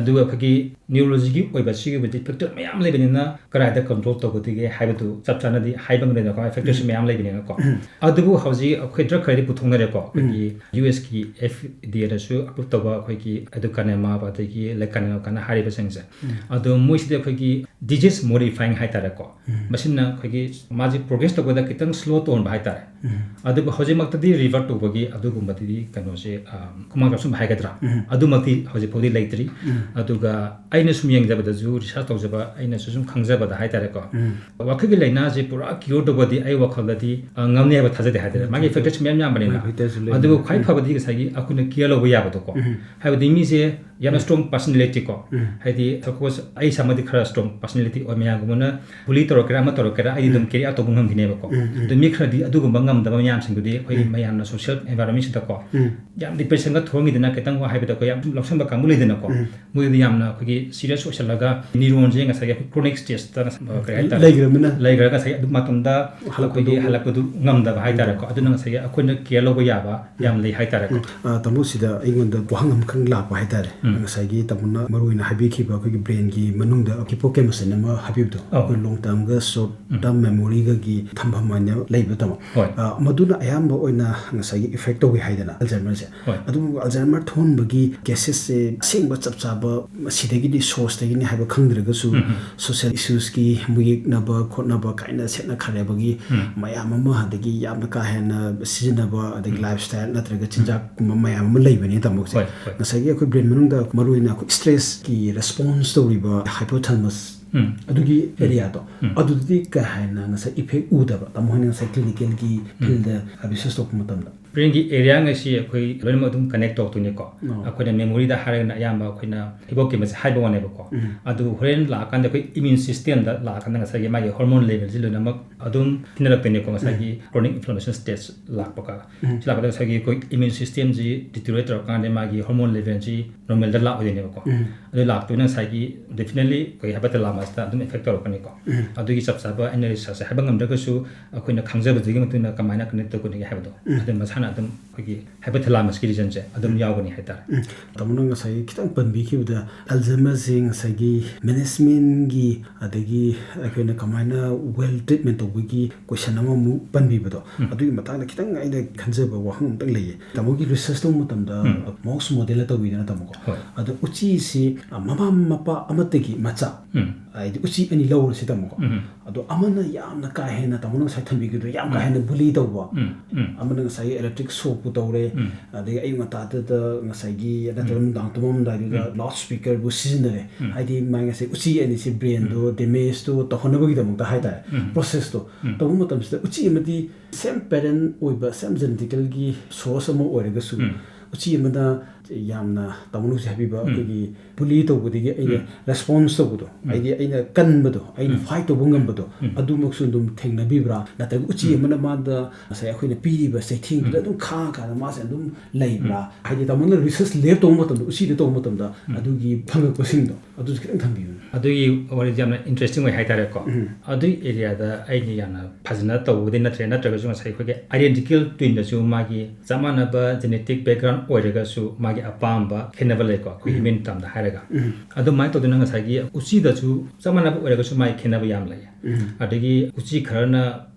ꯑꯗꯨꯒ ꯑꯩꯈꯣꯏꯒꯤ ꯅ꯭ꯌꯨꯔꯣꯂꯣꯖꯤꯒꯤ ꯑꯣꯏꯕ ꯁꯤꯒꯤ ꯑꯣꯏꯕꯗꯤ ꯐꯦꯛꯇꯔ ꯃꯌꯥꯝ ꯂꯩꯕꯅꯤꯅ, ꯀꯗꯥꯏꯗ ꯀꯟꯇ꯭ꯔꯣꯜ ꯇꯧꯒꯗꯒꯦ ꯍꯥꯏꯕꯗꯨ ꯆꯞ ꯆꯥꯅꯗꯤ ꯍꯥꯏꯕ ꯉꯝꯗꯦꯗꯅꯀꯣ, ꯐꯦꯛꯇꯔꯁꯤ ꯃꯌꯥꯝ ꯂꯩꯕꯅꯤꯅꯀꯣ꯫ ꯑꯗꯨꯕꯨ ꯍꯧꯖꯤꯛ ꯑꯩꯈꯣꯏ ꯗ꯭ꯔꯛ ꯈꯔꯗꯤ ꯄꯨꯊꯣꯛꯅꯔꯦꯀꯣ, ꯑꯩꯈꯣꯏꯒꯤ ꯌꯨ ꯑꯦꯁꯀꯤ ꯑꯦꯐ ꯗꯤ ꯑꯦꯗꯁꯨ ꯑꯦꯄ꯭ꯔꯨꯞ ꯇꯧꯕ ꯑꯩꯈꯣꯏꯒꯤ ꯑꯦꯗꯨꯀꯥꯅꯦꯃꯥꯕ ꯑꯗꯒꯤ ꯂꯦꯀꯥꯅꯦꯃꯥꯕ ꯀꯥꯏꯅ ꯍꯥꯏꯔꯤꯕꯁꯤꯡꯁꯦ꯫ ꯑꯗꯣ ꯃꯣꯏꯁꯤꯗꯤ ꯑꯩꯈꯣꯏꯒꯤ disease modifying ꯍꯥꯏꯇꯥꯔꯦꯀꯣ꯫ ꯃꯁꯤꯅ ꯑꯩꯈꯣꯏꯒꯤ ꯃꯥꯁꯦ ꯄ꯭ꯔꯣꯒ꯭ꯔꯦꯁ ꯇꯧꯕꯗ ꯈꯤꯇꯪ ꯁ꯭ꯂꯣ ꯇꯧꯍꯟꯕ ꯍꯥꯏꯇꯥꯔꯦ꯫ ꯑꯗꯨꯕꯨ ꯍꯧꯖꯤꯛꯃꯛꯇꯗꯤ ꯔꯤꯚꯔꯠ ꯇꯧꯕꯒꯤ ꯑꯗꯨꯒꯨꯝꯕꯗꯨꯗꯤ ꯀꯩꯅꯣꯁꯦ, ꯑ, ꯈꯨꯃꯥꯡ ꯆꯥꯎꯁꯤꯟꯕ ꯍꯥꯏꯒꯗ꯭ꯔꯥ, ꯑꯗꯨꯃꯛꯇꯤ ꯍꯧꯖꯤꯛ ꯐꯥꯎꯗꯤ ꯂꯩꯇ꯭ꯔꯤ꯫ ꯑꯗꯨꯒ ꯑꯩꯅ ꯁꯨꯝ ꯌꯦꯡꯖꯕꯗꯁꯨ, ꯔꯤꯁꯔꯁ ꯇꯧꯖꯕ ꯑꯩꯅꯁꯨ ꯁꯨꯝ ꯈꯪꯖꯕꯗ ꯍꯥꯏꯇꯥꯔꯦꯀꯣ, ꯋꯥꯈꯜꯒꯤ ꯂꯥꯏꯅꯥꯁꯦ ꯄꯨꯔꯥ ꯀ꯭ꯌꯣꯔ ꯇꯧꯕꯗꯤ ꯑꯩ ꯋꯥꯈꯜꯗꯗꯤ, ꯑ, ꯉꯝꯅꯤ ꯍꯥꯏꯕ ꯊꯥꯖꯗꯦ ꯍꯥꯏꯇꯥꯔꯦ꯫ ꯃꯥꯒꯤ ꯐꯦꯛꯇꯔꯁ ꯃꯌꯥꯝ ꯌꯥꯝꯕꯅꯤꯅ꯫ ꯃꯥꯒꯤ ꯐꯦꯛꯇꯔꯁꯨ ꯂꯩꯕꯅꯤ꯫ ꯑꯗꯨꯕꯨ ꯈ꯭ꯋꯥꯏ ꯐꯕꯗꯤ ꯉꯁꯥꯏꯒꯤ ꯑꯩꯈꯣꯏꯅ ꯀꯤꯌꯔ ꯂꯧꯕ ꯌꯥꯕꯗꯣꯀꯣ꯫ ꯍꯥꯏꯕꯗꯤ ꯃꯤꯁꯦ ꯌꯥꯝꯅ ꯁ꯭ꯇꯔꯣꯡ ꯄꯥꯔꯁꯅꯦꯂꯤꯇꯤ ꯀꯣ꯫ ꯍꯥꯏꯗꯤ ꯁꯄꯣꯁ ꯑꯩ ꯏꯁꯥꯃꯛꯇꯤ ꯈꯔ ꯁ꯭ꯇꯔꯣꯡ ꯄꯥꯔꯁꯅꯦꯂꯤꯇꯤ ꯑꯣꯏ, ꯃꯌꯥꯝꯒꯨꯝꯕꯅ ꯕꯨꯂꯤ ꯇꯧꯔꯛꯀꯦꯔꯥ ꯑꯃ ꯇꯧꯔꯛꯀꯦꯔꯥ ꯑꯩꯗꯤ ꯑꯗꯨꯝ ꯀꯦꯔꯤ ꯑꯥꯎꯠ ꯇꯧꯕ ꯉꯝꯈꯤꯅꯦꯕꯀꯣ꯫ ꯑꯗꯣ ꯃꯤ ꯈꯔꯗꯤ ꯑꯗꯨꯒꯨꯝꯕ ꯉꯝꯗꯕ ꯃꯌꯥꯝꯁꯤꯡꯗꯨꯗꯤ ꯑꯩꯈꯣꯏꯒꯤ ꯃꯌꯥꯝꯅ ꯁꯣꯁꯤꯌꯦꯜ ꯑꯦꯟꯚꯥꯏꯔꯣꯟꯃꯦꯟꯁꯤꯗꯀꯣ ꯌꯥꯝ ꯗꯤꯄ꯭ꯔꯦꯁꯟꯒ ꯊꯣꯛꯍꯟꯈꯤꯗꯅ, ꯈꯤꯇꯪ ꯋꯥ ꯍꯥꯏꯕꯗ ꯑꯩꯈꯣꯏ ꯌꯥꯝ ꯂꯧꯁꯟꯕ ꯀꯥꯡꯕꯨ ꯂꯩꯗꯅꯀꯣ꯫ ꯃꯣꯏꯗꯤ ꯌꯥꯝꯅ ꯑꯩꯈꯣꯏꯒꯤ ꯁꯤꯔꯤꯌꯁ ꯑꯣꯏꯁꯜꯂꯒ ꯅ꯭ꯌꯨꯔꯣꯟꯁꯦ ꯉꯁꯥꯏꯒꯤ ꯑꯩꯈꯣꯏ ꯀ꯭ꯔꯣꯅꯤꯛ ꯁ꯭ꯇꯦꯖꯇ ꯉꯁꯥꯏ, ꯀꯔꯤ ꯍꯥꯏꯇꯥꯔꯦ? ꯂꯩꯈ꯭ꯔꯃꯤꯅ꯫ ꯂꯩꯈ꯭ꯔꯒ ꯉꯁꯥꯏꯒꯤ ꯑꯗꯨ ꯃꯇꯝꯗ ꯍꯜꯂꯛꯄꯗꯣ ꯑꯩꯈꯣꯏꯒꯤ ꯍꯜꯂꯛꯄꯗꯨ ꯉꯝꯗꯕ ꯍꯥꯏꯇꯥꯔꯦꯀꯣ꯫ ꯑꯗꯨꯅ ꯉꯁꯥꯏꯒꯤ ꯑꯩꯈꯣꯏꯅ ꯀꯦꯌꯔ ꯂꯧꯕ ꯌꯥꯕ ꯌꯥꯝ ꯂꯩ ꯍꯥꯏꯇꯥꯔꯦꯀꯣ꯫ ꯑ, ꯇꯥꯃꯣ, ꯁꯤꯗ ꯑꯩꯉꯣꯟꯗ ꯋꯥꯍꯪ ꯑꯃꯈꯛ ꯂꯥꯛꯄ ꯍꯥꯏꯇꯥꯔꯦ꯫ ꯉꯁꯥꯏꯒꯤ ꯇꯥꯃꯣꯅ ꯃꯔꯨꯑꯣꯏꯅ ꯍꯥꯏꯕꯤꯈꯤꯕ ꯑꯩꯈꯣꯏꯒꯤ ꯕ꯭ꯔꯦꯟꯒꯤ ꯃꯅꯨꯡꯗ ꯍꯤꯄꯣꯀꯦꯝꯄꯁ ꯍꯥꯏꯅ ꯑꯃ ꯍꯥꯏꯕꯤꯕꯗꯣ, ꯑꯧ꯫ ꯑꯩꯈꯣꯏ ꯂꯣꯡ ꯇꯔꯝꯒ ꯁꯣꯔꯠ ꯇꯔꯝ ꯃꯦꯃꯣꯔꯤꯒꯒꯤ ꯊꯝꯐꯝ ꯍꯥꯏꯅ ꯂꯩꯕ, ꯇꯥꯃꯣ꯫ ꯍꯣꯏ꯫ ꯑ, ꯃꯗꯨꯅ ꯑꯌꯥꯝꯕ ꯑꯣꯏꯅ ꯉꯁꯥꯏꯒꯤ ꯏꯐꯦꯛ ꯇꯧꯏ ꯍꯥꯏꯗꯅ ꯑꯜꯖꯥꯏꯃꯔꯁꯦ꯫ ꯍꯣꯏ꯫ ꯑꯗꯨꯕꯨ ꯑꯜꯖꯥꯏꯃꯔ ꯊꯣꯛꯍꯟꯕꯒꯤ ꯀꯦꯁꯦꯁꯁꯦ ꯑꯁꯦꯡꯕ ꯆꯞ ꯆꯥꯕ ꯁꯤꯗꯒꯤꯗꯤ ꯁꯣꯔꯁꯇꯒꯤꯅꯤ ꯍꯥꯏꯕ ꯈꯪꯗ꯭ꯔꯒꯁꯨ, ꯁꯣꯁꯤꯌꯦꯜ ꯏꯁꯨꯁꯀꯤ ꯃꯨꯌꯦꯛꯅꯕ ꯈꯣꯠꯅꯕ ꯀꯥꯏꯅ ꯁꯦꯠꯅ ꯈꯥꯏꯔꯕꯒꯤ ꯃꯌꯥꯝ ꯑꯃ, ꯑꯗꯒꯤ ꯌꯥꯝꯅ ꯀꯥ ꯍꯦꯟꯅ ꯁꯤꯖꯤꯟꯅꯕ, ꯑꯗꯒꯤ ꯂꯥꯏꯐ ꯁ꯭ꯇꯥꯏꯜ ꯅꯠꯇ꯭ꯔꯒ ꯆꯤꯟꯖꯥꯛꯀꯨꯝꯕ ꯃꯌꯥꯝ ꯑꯃ ꯂꯩꯕꯅꯦ, ꯇꯥꯃꯣꯁꯦ꯫ ꯍꯣꯏ, ꯍꯣꯏ꯫ ꯉꯁꯥꯏꯒꯤ ꯑꯩꯈꯣꯏ ꯕ꯭ꯔꯦꯟ ꯃꯅꯨꯡꯗ ꯃꯔꯨꯑꯣꯏꯅ ꯑꯩꯈꯣꯏ ꯁ꯭ꯇ꯭ꯔꯦꯁꯀꯤ ꯔꯦꯁꯄꯣꯟꯁ ꯇꯧꯔꯤꯕ ꯍꯥꯏꯄꯣꯊꯥꯂꯃꯁ ꯎꯝ꯫ ꯑꯗꯨꯒꯤ ꯎꯝ꯫ ꯑꯦꯔꯤꯌꯥꯗꯣ, ꯎꯝ꯫ ꯑꯗꯨꯗꯗꯤ ꯀꯥ ꯍꯦꯟꯅ ꯉꯁꯥꯏ ꯏꯐꯦꯛ ꯎꯗꯕ, ꯇꯥꯃꯣ ꯍꯣꯏꯅ ꯉꯁꯥꯏ ꯀ꯭ꯂꯤꯅꯤꯀꯦꯜꯒꯤ ꯎꯝ꯫ ꯐꯤꯜꯗ ꯔꯤꯁꯔꯁ ꯇꯧꯔꯛꯄ ꯃꯇꯝꯗ? ꯕ꯭ꯔꯦꯟꯒꯤ ꯑꯦꯔꯤꯌꯥ ꯉꯩꯁꯤ ꯑꯩꯈꯣꯏ ꯂꯣꯏꯅꯃꯛ ꯑꯗꯨꯝ ꯀꯅꯦꯛ ꯇꯧꯔꯛꯇꯣꯏꯅꯤꯀꯣ꯫ ꯑꯣ꯫ ꯑꯩꯈꯣꯏꯅ ꯃꯦꯃꯣꯔꯤꯗ ꯍꯥꯏꯔꯒꯅ ꯑꯌꯥꯝꯕ ꯑꯩꯈꯣꯏꯅ ꯍꯤꯄꯣꯀꯦꯝꯄꯁꯁꯦ ꯍꯥꯏꯕ ꯋꯥꯅꯦꯕꯀꯣ꯫ ꯎꯝ꯫ ꯑꯗꯨ ꯍꯣꯔꯦꯟ ꯂꯥꯛꯑꯀꯥꯟꯗ ꯑꯩꯈꯣꯏ ꯏꯃ꯭ꯌꯨꯟ ꯁꯤꯁꯇꯦꯝꯗ ꯂꯥꯛꯑꯀꯥꯟꯗ ꯉꯁꯥꯏꯒꯤ ꯃꯥꯒꯤ ꯍꯣꯔꯃꯣꯟ ꯂꯦꯚꯦꯜꯁꯤ ꯂꯣꯏꯅꯃꯛ ꯑꯗꯨꯝ ꯈꯦꯠꯅꯔꯛꯇꯣꯏꯅꯤꯀꯣ꯫ ꯉꯁꯥꯏꯒꯤ ꯎꯝ꯫ ꯀ꯭ꯔꯣꯅꯤꯛ ꯏꯟꯐ꯭ꯂꯥꯃꯦꯁꯟ ꯁ꯭ꯇꯦꯖ ꯂꯥꯛꯄꯒ꯫ ꯎꯝ꯫ ꯁꯤ ꯂꯥꯛꯄꯗ ꯉꯁꯥꯏꯒꯤ ꯑꯩꯈꯣꯏ ꯏꯃ꯭ꯌꯨꯟ ꯁꯤꯁꯇꯦꯝꯁꯤ ꯗꯤꯇꯤꯔꯤꯌꯣꯔꯦꯠ ꯇꯧꯔꯀꯥꯟꯗ ꯃꯥꯒꯤ ꯍꯣꯔꯃꯣꯟ ꯂꯦꯚꯦꯜꯁꯤ ꯅꯣꯔꯃꯦꯜꯗ ꯂꯥꯛꯑꯣꯏꯗꯣꯏꯅꯦꯕꯀꯣ꯫ ꯎꯝ꯫ ꯑꯗꯨ ꯂꯥꯛꯇꯣꯏꯅ ꯉꯁꯥꯏꯒꯤ definitely ꯑꯩꯈꯣꯏ ꯍꯥꯏꯄꯣꯊꯦꯂꯥꯃꯁꯇ ꯑꯗꯨꯝ ꯏꯐꯦꯛ ꯇꯧꯔꯛꯀꯅꯤꯀꯣ꯫ ꯎꯝ꯫ ꯑꯗꯨꯒꯤ ꯆꯞ ꯆꯥꯕ ꯑꯩꯅ ꯔꯤꯁꯔꯁꯁꯦ ꯍꯥꯏꯕ ꯉꯝꯗ꯭ꯔꯒꯁꯨ ꯑꯩꯈꯣꯏꯅ ꯈꯪꯖꯕꯗꯨꯒꯤ ꯃꯇꯨꯡ ꯏꯟꯅ ꯀꯃꯥꯏꯅ ꯀꯅꯦꯛ ꯇꯧꯒꯅꯤ ꯍꯥꯏꯕꯗꯣ, ꯎꯝ꯫ ꯑꯗꯨ ꯃꯁꯥꯅ ꯑꯗꯨꯝ ꯑꯩꯈꯣꯏꯒꯤ ꯍꯥꯏꯄꯣꯊꯦꯂꯥꯃꯁꯀꯤ ꯔꯤꯖꯟꯁꯦ ꯑꯗꯨꯝ ꯎꯝ꯫ ꯌꯥꯎꯒꯅꯤ ꯍꯥꯏꯇꯥꯔꯦ꯫ ꯎꯝ꯫ ꯇꯥꯃꯣꯅ ꯉꯁꯥꯏꯒꯤ ꯈꯤꯇꯪ ꯄꯟꯕꯤꯈꯤꯕꯗ ꯑꯜꯖꯩꯃꯔꯁꯤ ꯉꯁꯥꯏꯒꯤ ꯃꯦꯅꯦꯖꯃꯦꯟꯒꯤ, ꯑꯗꯒꯤ ꯑꯩꯈꯣꯏꯅ ꯀꯃꯥꯏꯅ ꯋꯦꯜ ꯇ꯭ꯔꯤꯠꯃꯦꯟ ꯇꯧꯕꯒꯤ ꯀꯣꯏꯁꯟ ꯑꯃꯃꯨꯛ ꯄꯟꯕꯤꯕꯗꯣ, ꯎꯝ꯫ ꯑꯗꯨꯒꯤ ꯃꯇꯥꯡꯗ ꯈꯤꯇꯪ ꯑꯩꯅ ꯈꯟꯖꯕ ꯋꯥꯍꯪ ꯑꯃꯇꯪ ꯂꯩꯌꯦ꯫ ꯇꯥꯃꯣꯒꯤ ꯔꯤꯁꯔꯁ ꯇꯧꯕ ꯃꯇꯝꯗ ꯎꯝ꯫ ꯃꯥꯎꯁ ꯃꯣꯗꯦꯜꯅ ꯇꯧꯕꯤꯗꯅ, ꯇꯥꯃꯣꯀꯣ? ꯍꯣꯏ꯫ ꯑꯗꯣ ꯎꯆꯤꯁꯤ, ꯑ, ꯃꯃꯥ ꯃꯄꯥ ꯑꯃꯠꯇꯒꯤ ꯃꯆꯥ, ꯎꯝ꯫ ꯍꯥꯏꯗꯤ ꯎꯆꯤ ꯑꯅꯤ ꯂꯧꯔꯁꯤ, ꯇꯥꯃꯣꯀꯣ? ꯎꯝ꯫ ꯑꯗꯣ ꯑꯃꯅ ꯌꯥꯝꯅ ꯀꯥ ꯍꯦꯟꯅ, ꯇꯥꯃꯣꯅ ꯉꯁꯥꯏ ꯊꯝꯕꯤꯈꯤꯕꯗꯣ, ꯌꯥꯝ ꯀꯥ ꯎꯝ꯫ ꯍꯦꯟꯅ ꯕꯨꯂꯤ ꯇꯧꯕ, ꯎꯝ, ꯎꯝ꯫ ꯑꯃꯅ ꯉꯁꯥꯏꯒꯤ ꯏꯂꯦꯛꯇ꯭ꯔꯤꯛ ꯁꯣꯛꯄꯨ ꯇꯧꯔꯦ, ꯎꯝ꯫ ꯑꯗꯒꯤ ꯑꯌꯨꯛ ꯉꯟꯇꯥꯗꯨꯗ ꯉꯁꯥꯏꯒꯤ ꯅꯠꯇ꯭ꯔꯒ ꯎꯝ꯫ ꯅꯨꯡꯗꯥꯡ ꯇꯨꯝꯃꯝꯗꯥꯏꯗꯨꯗ ꯎꯝ꯫ ꯂꯥꯎꯠ ꯁ꯭ꯄꯤꯀꯔꯕꯨ ꯁꯤꯖꯤꯟꯅꯔꯦ꯫ ꯎꯝ꯫ ꯍꯥꯏꯗꯤ ꯃꯥꯒꯤ ꯉꯁꯥꯏ ꯎꯆꯤ ꯑꯅꯤꯁꯤ ꯕ꯭ꯔꯦꯟꯗꯣ ꯎꯝ꯫ ꯗꯦꯃꯦꯖꯇꯣ ꯇꯧꯍꯟꯅꯕꯒꯤꯗꯃꯛꯇ ꯍꯥꯏꯇꯥꯔꯦ, ꯎꯝ꯫ ꯄ꯭ꯔꯣꯁꯦꯁꯇꯣ ꯎꯝ꯫ ꯇꯧꯕ ꯃꯇꯝꯁꯤꯗ ꯎꯆꯤ ꯑꯃꯗꯤ ꯁꯦꯝ ꯄꯦꯔꯦꯟ ꯑꯣꯏꯕ, ꯁꯦꯝ ꯖꯦꯅꯦꯇꯤꯀꯦꯜꯒꯤ ꯁꯣꯔꯁ ꯑꯃ ꯑꯣꯏꯔꯒꯁꯨ, ꯎꯝ꯫ ꯎꯆꯤ ꯑꯃꯅ ꯌꯥꯝꯅ ꯇꯥꯃꯣꯅ ꯍꯧꯖꯤꯛ ꯍꯥꯏꯕꯤꯕ ꯎꯝ꯫ ꯑꯩꯈꯣꯏꯒꯤ ꯕꯨꯂꯤ ꯇꯧꯕꯗꯒꯤ ꯑꯩꯅ ꯎꯝ꯫ ꯔꯦꯁꯄꯣꯟꯁ ꯇꯧꯕꯗꯣ, ꯎꯝ꯫ ꯍꯥꯏꯗꯤ ꯑꯩꯅ ꯀꯟꯕꯗꯣ, ꯑꯩꯅ ꯎꯝ꯫ ꯐꯥꯏꯠ ꯇꯧꯕ ꯉꯝꯕꯗꯣ, ꯎꯝ꯫ ꯑꯗꯨꯃꯛꯁꯨ ꯑꯗꯨꯝ ꯊꯦꯡꯅꯕꯤꯕ꯭ꯔꯥ? ꯅꯠꯇ꯭ꯔꯒ ꯎꯆꯤ ꯎꯝ꯫ ꯑꯃꯅ ꯃꯥꯗ ꯉꯁꯥꯏ ꯑꯩꯈꯣꯏꯅ ꯄꯤꯔꯤꯕ ꯆꯩꯊꯦꯡꯗꯨꯗ ꯎꯝ꯫ ꯑꯗꯨꯝ ꯈꯥꯡꯉꯀꯥꯟꯗ ꯃꯥꯁꯦ ꯑꯗꯨꯝ ꯂꯩꯕ꯭ꯔꯥ? ꯎꯝ꯫ ꯍꯥꯏꯗꯤ ꯇꯥꯃꯣꯅ ꯔꯤꯁꯔꯁ ꯂꯦꯞ ꯇꯧꯕ ꯃꯇꯝꯗ, ꯎꯆꯤꯗ ꯇꯧꯕ ꯃꯇꯝꯗ ꯎꯝ꯫ ꯑꯗꯨꯒꯤ ꯐꯪꯉꯛꯄꯁꯤꯡꯗꯣ ꯑꯗꯨꯁꯨ ꯈꯤꯇꯪ ꯊꯝꯕꯤꯌꯨꯅꯦ꯫ ꯑꯗꯨꯒꯤ ꯋꯥꯔꯤꯁꯦ ꯌꯥꯝꯅ ꯏꯟꯇꯔꯦꯁꯇꯤꯡ ꯑꯣꯏ ꯍꯥꯏꯇꯥꯔꯦꯀꯣ꯫ ꯎꯝ꯫ ꯑꯗꯨꯒꯤ ꯑꯦꯔꯤꯌꯥꯗ ꯑꯩꯅ ꯌꯥꯝꯅ ꯐꯖꯅ ꯇꯧꯕꯗꯤ ꯅꯠꯇ꯭ꯔꯦ, ꯅꯠꯇ꯭ꯔꯒꯁꯨ ꯉꯁꯥꯏ ꯑꯩꯈꯣꯏꯒꯤ ꯑꯥꯏꯗꯦꯟꯇꯤꯀꯦꯜ ꯇ꯭ꯋꯤꯟꯗꯁꯨ ꯃꯥꯒꯤ ꯆꯞ ꯃꯥꯟꯅꯕ ꯖꯦꯅꯦꯇꯤꯛ ꯕꯦꯛꯒ꯭ꯔꯥꯎꯟ ꯑꯣꯏꯔꯒꯁꯨ ꯃꯥꯒꯤ ꯑꯄꯥꯝꯕ ꯈꯦꯠꯅꯕ ꯂꯩꯀꯣ, ꯑꯩꯈꯣꯏ ꯎꯝ꯫ ꯍ꯭ꯌꯨꯃꯦꯟ ꯇꯝꯗ ꯍꯥꯏꯔꯒ꯫ ꯎꯝ꯫ ꯑꯗꯨꯃꯥꯏꯅ ꯇꯧꯗꯅ ꯉꯁꯥꯏꯒꯤ ꯎꯆꯤꯗꯁꯨ ꯆꯞ ꯃꯥꯟꯅꯕ ꯑꯣꯏꯔꯒꯁꯨ ꯃꯥꯒꯤ ꯈꯦꯠꯅꯕ ꯌꯥꯝ ꯂꯩ꯫ ꯎꯝ꯫ ꯑꯗꯒꯤ ꯎꯆꯤ ꯈꯔꯅ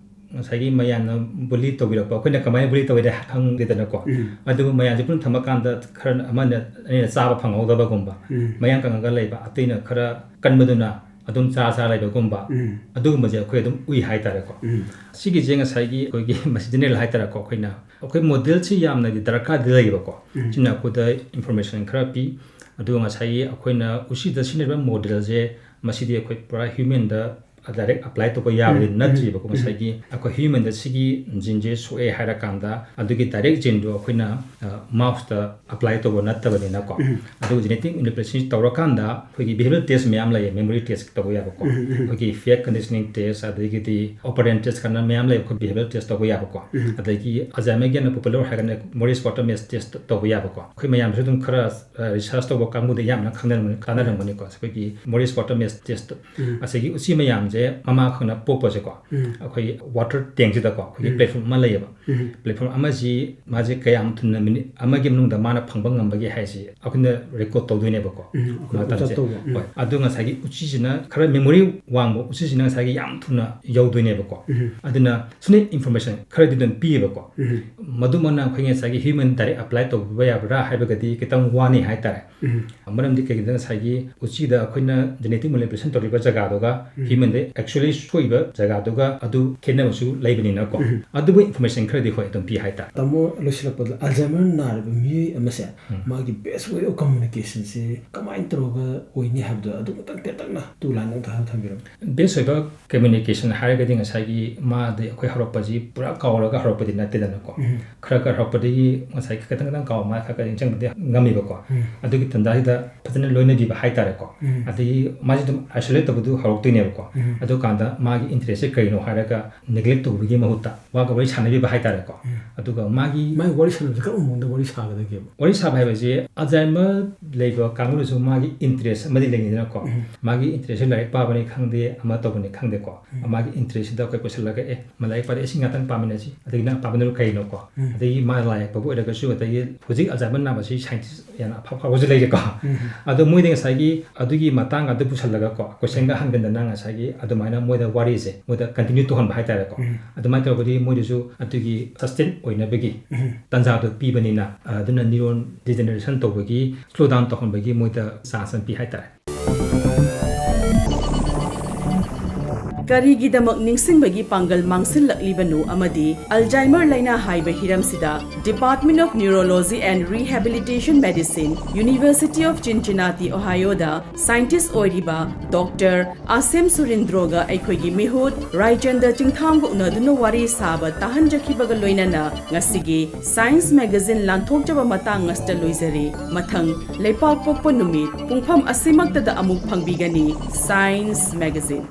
ꯉꯁꯥꯏꯒꯤ ꯃꯌꯥꯝꯅ ꯕꯨꯂꯤ ꯇꯧꯕꯤꯔꯛꯄ, ꯑꯩꯈꯣꯏꯅ ꯀꯃꯥꯏꯅ ꯕꯨꯂꯤ ꯇꯧꯋꯦꯗꯤ ꯈꯪꯗꯦꯗꯅꯀꯣ꯫ ꯎꯝ꯫ ꯑꯗꯨꯕꯨ ꯃꯌꯥꯝꯁꯦ ꯄꯨꯟꯅ ꯊꯝꯃꯀꯥꯟꯗ ꯈꯔ ꯑꯃꯅ ꯑꯅꯤꯅ ꯆꯥꯕ ꯐꯪꯍꯧꯗꯕꯒꯨꯝꯕ, ꯎꯝ꯫ ꯃꯌꯥꯡ ꯀꯪꯉꯒ ꯂꯩꯕ, ꯑꯇꯩꯅ ꯈꯔ ꯀꯟꯕꯗꯨꯅ ꯑꯗꯨꯝ ꯆꯥ ꯆꯥ ꯂꯩꯕꯒꯨꯝꯕ, ꯎꯝ꯫ ꯑꯗꯨꯒꯨꯝꯕꯁꯦ ꯑꯩꯈꯣꯏ ꯑꯗꯨꯝ ꯎꯏ ꯍꯥꯏꯇꯥꯔꯦꯀꯣ꯫ ꯎꯝ꯫ ꯁꯤꯒꯤꯁꯦ ꯉꯁꯥꯏꯒꯤ ꯑꯩꯈꯣꯏꯒꯤ ꯃꯁꯤ ꯖꯦꯅꯦꯔꯦꯜ ꯍꯥꯏꯇꯥꯔꯦꯀꯣ, ꯑꯩꯈꯣꯏꯅ, ꯑꯩꯈꯣꯏ ꯃꯣꯗꯦꯜꯁꯤ ꯌꯥꯝꯅꯗꯤ ꯗꯔꯀꯥꯔꯗꯤ ꯂꯩꯌꯦꯕꯀꯣ꯫ ꯎꯝ꯫ ꯁꯤꯅ ꯑꯩꯈꯣꯏꯗ ꯏꯟꯐꯣꯔꯃꯦꯁꯟ ꯈꯔ ꯄꯤ꯫ ꯑꯗꯨꯒ ꯉꯁꯥꯏꯒꯤ ꯑꯩꯈꯣꯏꯅ ꯎꯆꯤꯗ ꯁꯤꯖꯤꯟꯅꯔꯤꯕ ꯃꯣꯗꯦꯜꯁꯦ ꯃꯁꯤꯗꯤ ꯑꯩꯈꯣꯏ ꯄꯨꯔꯥ humanꯗ direct apply ꯇꯧꯕ ꯌꯥꯕꯗꯤ ꯎꯝ, ꯎꯝ, ꯅꯠꯇ꯭ꯔꯤꯕꯀꯣ꯫ ꯎꯝ꯫ ꯉꯁꯥꯏꯒꯤ ꯑꯩꯈꯣꯏ humanꯗ ꯁꯤꯒꯤ geneꯁꯦ ꯁꯣꯛꯑꯦ ꯍꯥꯏꯔꯀꯥꯟꯗ ꯑꯗꯨꯒꯤ direct geneꯗꯣ ꯑꯩꯈꯣꯏꯅ, ꯑ, mouseꯇ apply ꯇꯧꯕ ꯅꯠꯇꯕꯅꯤꯅꯀꯣ꯫ ꯎꯝ꯫ ꯑꯗꯨꯒ genetic manipulation ꯇꯧꯔꯀꯥꯟꯗ ꯑꯩꯈꯣꯏꯒꯤ behavioral test ꯃꯌꯥꯝ ꯂꯩꯌꯦ, memory test ꯇꯧꯕ ꯌꯥꯕꯀꯣ꯫ ꯎꯝ, ꯎꯝ꯫ ꯑꯩꯈꯣꯏꯒꯤ fake conditioning test, ꯑꯗꯒꯤꯗꯤ operant test ꯀꯥꯏꯅ ꯃꯌꯥꯝ ꯂꯩꯌꯦ, ꯑꯩꯈꯣꯏ behavioral test ꯇꯧꯕ ꯌꯥꯕꯀꯣ꯫ ꯎꯝ꯫ ꯑꯗꯒꯤ Alzheimerꯒꯤ ꯍꯦꯟꯅ popular ꯑꯣꯏ ꯍꯥꯏꯔꯒꯅ Maurice Porter Maze test ꯇꯧꯕ ꯌꯥꯕꯀꯣ꯫ ꯑꯩꯈꯣꯏ ꯃꯌꯥꯝꯁꯨ ꯑꯗꯨꯝ ꯈꯔ, ꯑ, research ꯇꯧꯕ ꯀꯥꯡꯕꯨꯗ ꯌꯥꯝꯅ ꯈꯪꯅꯔꯝꯒꯅꯤ, ꯇꯥꯟꯅꯔꯝꯒꯅꯤꯀꯣ꯫ ꯑꯩꯈꯣꯏꯒꯤ Maurice Porter Maze test ꯎꯝ꯫ ꯑꯁꯤꯒꯤ ꯎꯆꯤ ꯃꯌꯥꯝꯁꯦ ꯃꯃꯥ ꯈꯛꯅ ꯄꯣꯛꯄꯁꯦꯀꯣ, ꯎꯝ꯫ ꯑꯩꯈꯣꯏ water tankꯁꯤꯗꯀꯣ, ꯑꯩꯈꯣꯏꯒꯤ ꯎꯝ꯫ platform ꯑꯃ ꯂꯩꯌꯦꯕ꯫ ꯎꯝ꯫ Platform ꯑꯃꯁꯤ ꯃꯥꯁꯦ ꯀꯌꯥꯝ ꯊꯨꯅ minute ꯑꯃꯒꯤ ꯃꯅꯨꯡꯗ ꯃꯥꯅ ꯐꯪꯕ ꯉꯝꯕꯒꯦ ꯍꯥꯏꯁꯤ ꯑꯩꯈꯣꯏꯅ record ꯇꯧꯗꯣꯏꯅꯦꯕꯀꯣ꯫ ꯎꯝ, ꯑꯩꯈꯣꯏ ꯃꯇꯝꯁꯦ꯫ Observe ꯇꯧꯕ꯫ ꯎꯝ꯫ ꯍꯣꯏ꯫ ꯑꯗꯨ ꯉꯁꯥꯏꯒꯤ ꯎꯆꯤꯁꯤꯅ ꯈꯔ memory ꯋꯥꯡꯕ ꯎꯆꯤꯁꯤꯅ ꯉꯁꯥꯏꯒꯤ ꯌꯥꯝ ꯊꯨꯅ ꯌꯧꯗꯣꯏꯅꯦꯕꯀꯣ꯫ ꯎꯝ꯫ ꯑꯗꯨꯅ ꯁꯤꯅ information ꯈꯔꯗꯤ ꯑꯗꯨꯝ ꯄꯤꯌꯦꯕꯀꯣ꯫ ꯎꯝ꯫ ꯃꯗꯨꯃꯛꯅ ꯑꯩꯈꯣꯏ ꯉꯁꯥꯏꯒꯤ human direct apply ꯇꯧꯕ ꯌꯥꯕ꯭ꯔꯥ ꯍꯥꯏꯕꯒꯗꯤ ꯈꯤꯇꯪ ꯋꯥꯅꯤ ꯍꯥꯏꯇꯥꯔꯦ꯫ ꯎꯝ꯫ ꯃꯔꯝꯗꯤ ꯀꯩꯒꯤꯅꯣꯗ ꯉꯁꯥꯏꯒꯤ ꯎꯆꯤꯗ ꯑꯩꯈꯣꯏꯅ genetic manipulation ꯇꯧꯔꯤꯕ ꯖꯒꯥꯗꯨꯒ ꯎꯝ꯫ Humanꯗ actually ꯁꯣꯛꯏꯕ ꯖꯒꯥꯗꯨꯒ ꯑꯗꯨ ꯈꯦꯠꯅꯕꯁꯨ ꯂꯩꯕꯅꯤꯅꯀꯣ꯫ ꯎꯝ꯫ ꯑꯗꯨꯕꯨ information ꯈꯔꯗꯤ ꯍꯣꯏ ꯑꯗꯨꯝ ꯄꯤ ꯍꯥꯏꯇꯥꯔꯦ꯫ ꯇꯥꯃꯣ, ꯂꯣꯏꯁꯤꯜꯂꯛꯄꯗ Alzheimer ꯅꯥꯔꯕ ꯃꯤꯑꯣꯏ ꯑꯃꯁꯦ ꯎꯝ꯫ ꯃꯥꯒꯤ best way of communicationꯁꯦ ꯀꯃꯥꯏꯅ ꯇꯧꯔꯒ ꯑꯣꯏꯅꯤ ꯍꯥꯏꯕꯗꯣ ꯑꯗꯨ ꯈꯇꯪ ꯇꯦꯟꯇꯛꯅ two lineꯗꯪ ꯊꯝꯕꯤꯔꯝꯃꯨ꯫ Best ꯑꯣꯏꯕ communication ꯍꯥꯏꯔꯒꯗꯤ ꯉꯁꯥꯏꯒꯤ ꯃꯥꯗꯤ ꯑꯩꯈꯣꯏ ꯍꯧꯔꯛꯄꯁꯤ ꯄꯨꯔꯥ ꯀꯥꯎꯔꯒ ꯍꯧꯔꯛꯄꯗꯤ ꯅꯠꯇꯦꯗꯅꯀꯣ꯫ ꯎꯝ꯫ ꯈꯔ ꯈꯔ ꯍꯧꯔꯛꯄꯗꯒꯤ ꯉꯁꯥꯏꯒꯤ ꯈꯤꯇꯪ ꯈꯤꯇꯪ ꯀꯥꯎ ꯃꯥ ꯈꯔ ꯈꯔ ꯅꯤꯡꯁꯤꯡꯕꯗꯤ ꯉꯝꯃꯤꯕꯀꯣ꯫ ꯎꯝ꯫ ꯑꯗꯨꯒꯤ ꯇꯥꯟꯖꯥꯁꯤꯗ ꯐꯖꯅ ꯂꯣꯏꯅꯕꯤꯕ ꯍꯥꯏꯇꯥꯔꯦꯀꯣ꯫ ꯎꯝ꯫ ꯑꯗꯒꯤ ꯃꯥꯁꯦ ꯑꯗꯨꯝ isolate ꯇꯧꯕꯗꯨ ꯍꯧꯔꯛꯇꯣꯏꯅꯦꯕꯀꯣ꯫ ꯎꯝ꯫ ꯑꯗꯨꯀꯥꯟꯗ ꯃꯥꯒꯤ interestꯁꯦ ꯀꯔꯤꯅꯣ ꯍꯥꯏꯔꯒ neglect ꯇꯧꯕꯒꯤ ꯃꯍꯨꯠꯇ ꯃꯥꯒ ꯋꯥꯔꯤ ꯁꯥꯟꯅꯕꯤꯕ ꯍꯥꯏꯇꯥꯔꯦꯀꯣ꯫ ꯎꯝ꯫ ꯑꯗꯨꯒ ꯃꯥꯒꯤ ꯃꯥꯒꯤ ꯋꯥꯔꯤ ꯁꯥꯟꯅꯕꯁꯦ ꯀꯔꯝꯕ ꯃꯑꯣꯡꯗ ꯋꯥꯔꯤ ꯁꯥꯒꯗꯒꯦꯕ? ꯋꯥꯔꯤ ꯁꯥꯕ ꯍꯥꯏꯕꯁꯤ Alzheimer ꯂꯩꯕ ꯀꯥꯡꯕꯨꯗꯁꯨ ꯃꯥꯒꯤ interest ꯑꯃꯗꯤ ꯂꯩꯅꯤꯗꯅꯀꯣ꯫ ꯎꯝ꯫ ꯃꯥꯒꯤ interestꯁꯦ ꯂꯥꯏꯔꯤꯛ ꯄꯥꯕꯅꯤ ꯈꯪꯗꯦ, ꯑꯃ ꯇꯧꯕꯅꯤ ꯈꯪꯗꯦꯀꯣ꯫ ꯎꯝ꯫ ꯃꯥꯒꯤ interestꯁꯤꯗ ꯑꯩꯈꯣꯏ ꯄꯨꯁꯤꯜꯂꯒ, "ꯑꯦ, ꯃꯥ ꯂꯥꯏꯔꯤꯛ ꯄꯥꯗꯦ, ꯑꯩ ꯁꯤ ꯉꯥꯛꯇꯪ ꯄꯥꯃꯤꯟꯅꯁꯤ", ꯑꯗꯒꯤ ꯅꯪ ꯄꯥꯃꯤꯟꯅꯕ ꯀꯩꯅꯣꯀꯣ? ꯎꯝ꯫ ꯑꯗꯒꯤ ꯃꯥ ꯂꯥꯏ ꯌꯦꯛꯄꯕꯨ ꯑꯣꯏꯔꯒꯁꯨ, ꯑꯗꯒꯤ ꯍꯧꯖꯤꯛ Alzheimer ꯅꯥꯕꯁꯤ scientist ꯌꯥꯝꯅ ꯑꯐ ꯑꯐꯕꯁꯨ ꯂꯩꯔꯦꯀꯣ꯫ ꯎꯝ꯫ ꯑꯗꯣ ꯃꯣꯏꯗ ꯉꯁꯥꯏꯒꯤ ꯑꯗꯨꯒꯤ ꯃꯇꯥꯡ ꯑꯗꯨ ꯄꯨꯁꯜꯂꯒꯀꯣ, questionꯒ ꯍꯟꯒꯟꯗꯅ ꯉꯁꯥꯏꯒꯤ ꯑꯗꯨꯃꯥꯏꯅ ꯃꯣꯏꯗ ꯋꯥꯔꯤꯁꯦ ꯃꯣꯏꯗ continue ꯇꯧꯍꯟꯕ ꯍꯥꯏꯇꯥꯔꯦꯀꯣ꯫ ꯎꯝ꯫ ꯑꯗꯨꯃꯥꯏꯅ ꯇꯧꯔꯒꯗꯤ ꯃꯣꯏꯗꯁꯨ ꯑꯗꯨꯒꯤ sustain ꯑꯣꯏꯅꯕꯒꯤ ꯎꯝ꯫ ꯇꯥꯟꯖꯥꯗꯣ ꯄꯤꯕꯅꯤꯅ, ꯑꯗꯨꯅ neuron degeneration ꯇꯧꯕꯒꯤ, slow down ꯇꯧꯍꯟꯕꯒꯤ ꯃꯣꯏꯗ chance ꯑꯃ ꯄꯤ ꯍꯥꯏꯇꯥꯔꯦ꯫ ꯀꯔꯤꯒꯤꯗꯃꯛ ꯅꯤꯡꯁꯤꯡꯕꯒꯤ ꯄꯥꯡꯒꯜ ꯃꯥꯡꯁꯤꯜꯂꯛꯂꯤꯕꯅꯣ ꯑꯃꯗꯤ Alzheimer ꯂꯥꯏꯅꯥ ꯍꯥꯏꯕ ꯍꯤꯔꯝꯁꯤꯗ Department of Neurology and Rehabilitation Medicine, University of Cincinnati, Ohio the scientist ꯑꯣꯏꯔꯤꯕ ꯗꯣꯛꯇꯔ ꯑꯥꯁꯦꯝ ꯁꯨꯔꯤꯟꯗ꯭ꯔꯣꯒ ꯑꯩꯈꯣꯏꯒꯤ ꯃꯤꯍꯨꯠ ꯔꯥꯏꯆꯟꯗ ꯆꯤꯡꯊꯥꯝꯒ ꯎꯅꯗꯨꯅ ꯋꯥꯔꯤ ꯁꯥꯕ ꯇꯥꯍꯟꯖꯈꯤꯕꯒ ꯂꯣꯏꯅꯅ ꯉꯁꯤꯒꯤ Science Magazine ꯂꯥꯟꯊꯣꯛꯆꯕ ꯃꯇꯥꯡ ꯑꯁꯤꯗ ꯂꯣꯏꯖꯔꯦ꯫ ꯃꯊꯪ ꯂꯩꯄꯥꯛꯄꯣꯛꯄ ꯅꯨꯃꯤꯠ ꯄꯨꯡꯐꯝ ꯑꯁꯤꯃꯛꯇꯗ ꯑꯃꯨꯛ ꯐꯪꯕꯤꯒꯅꯤ Science Magazine꯫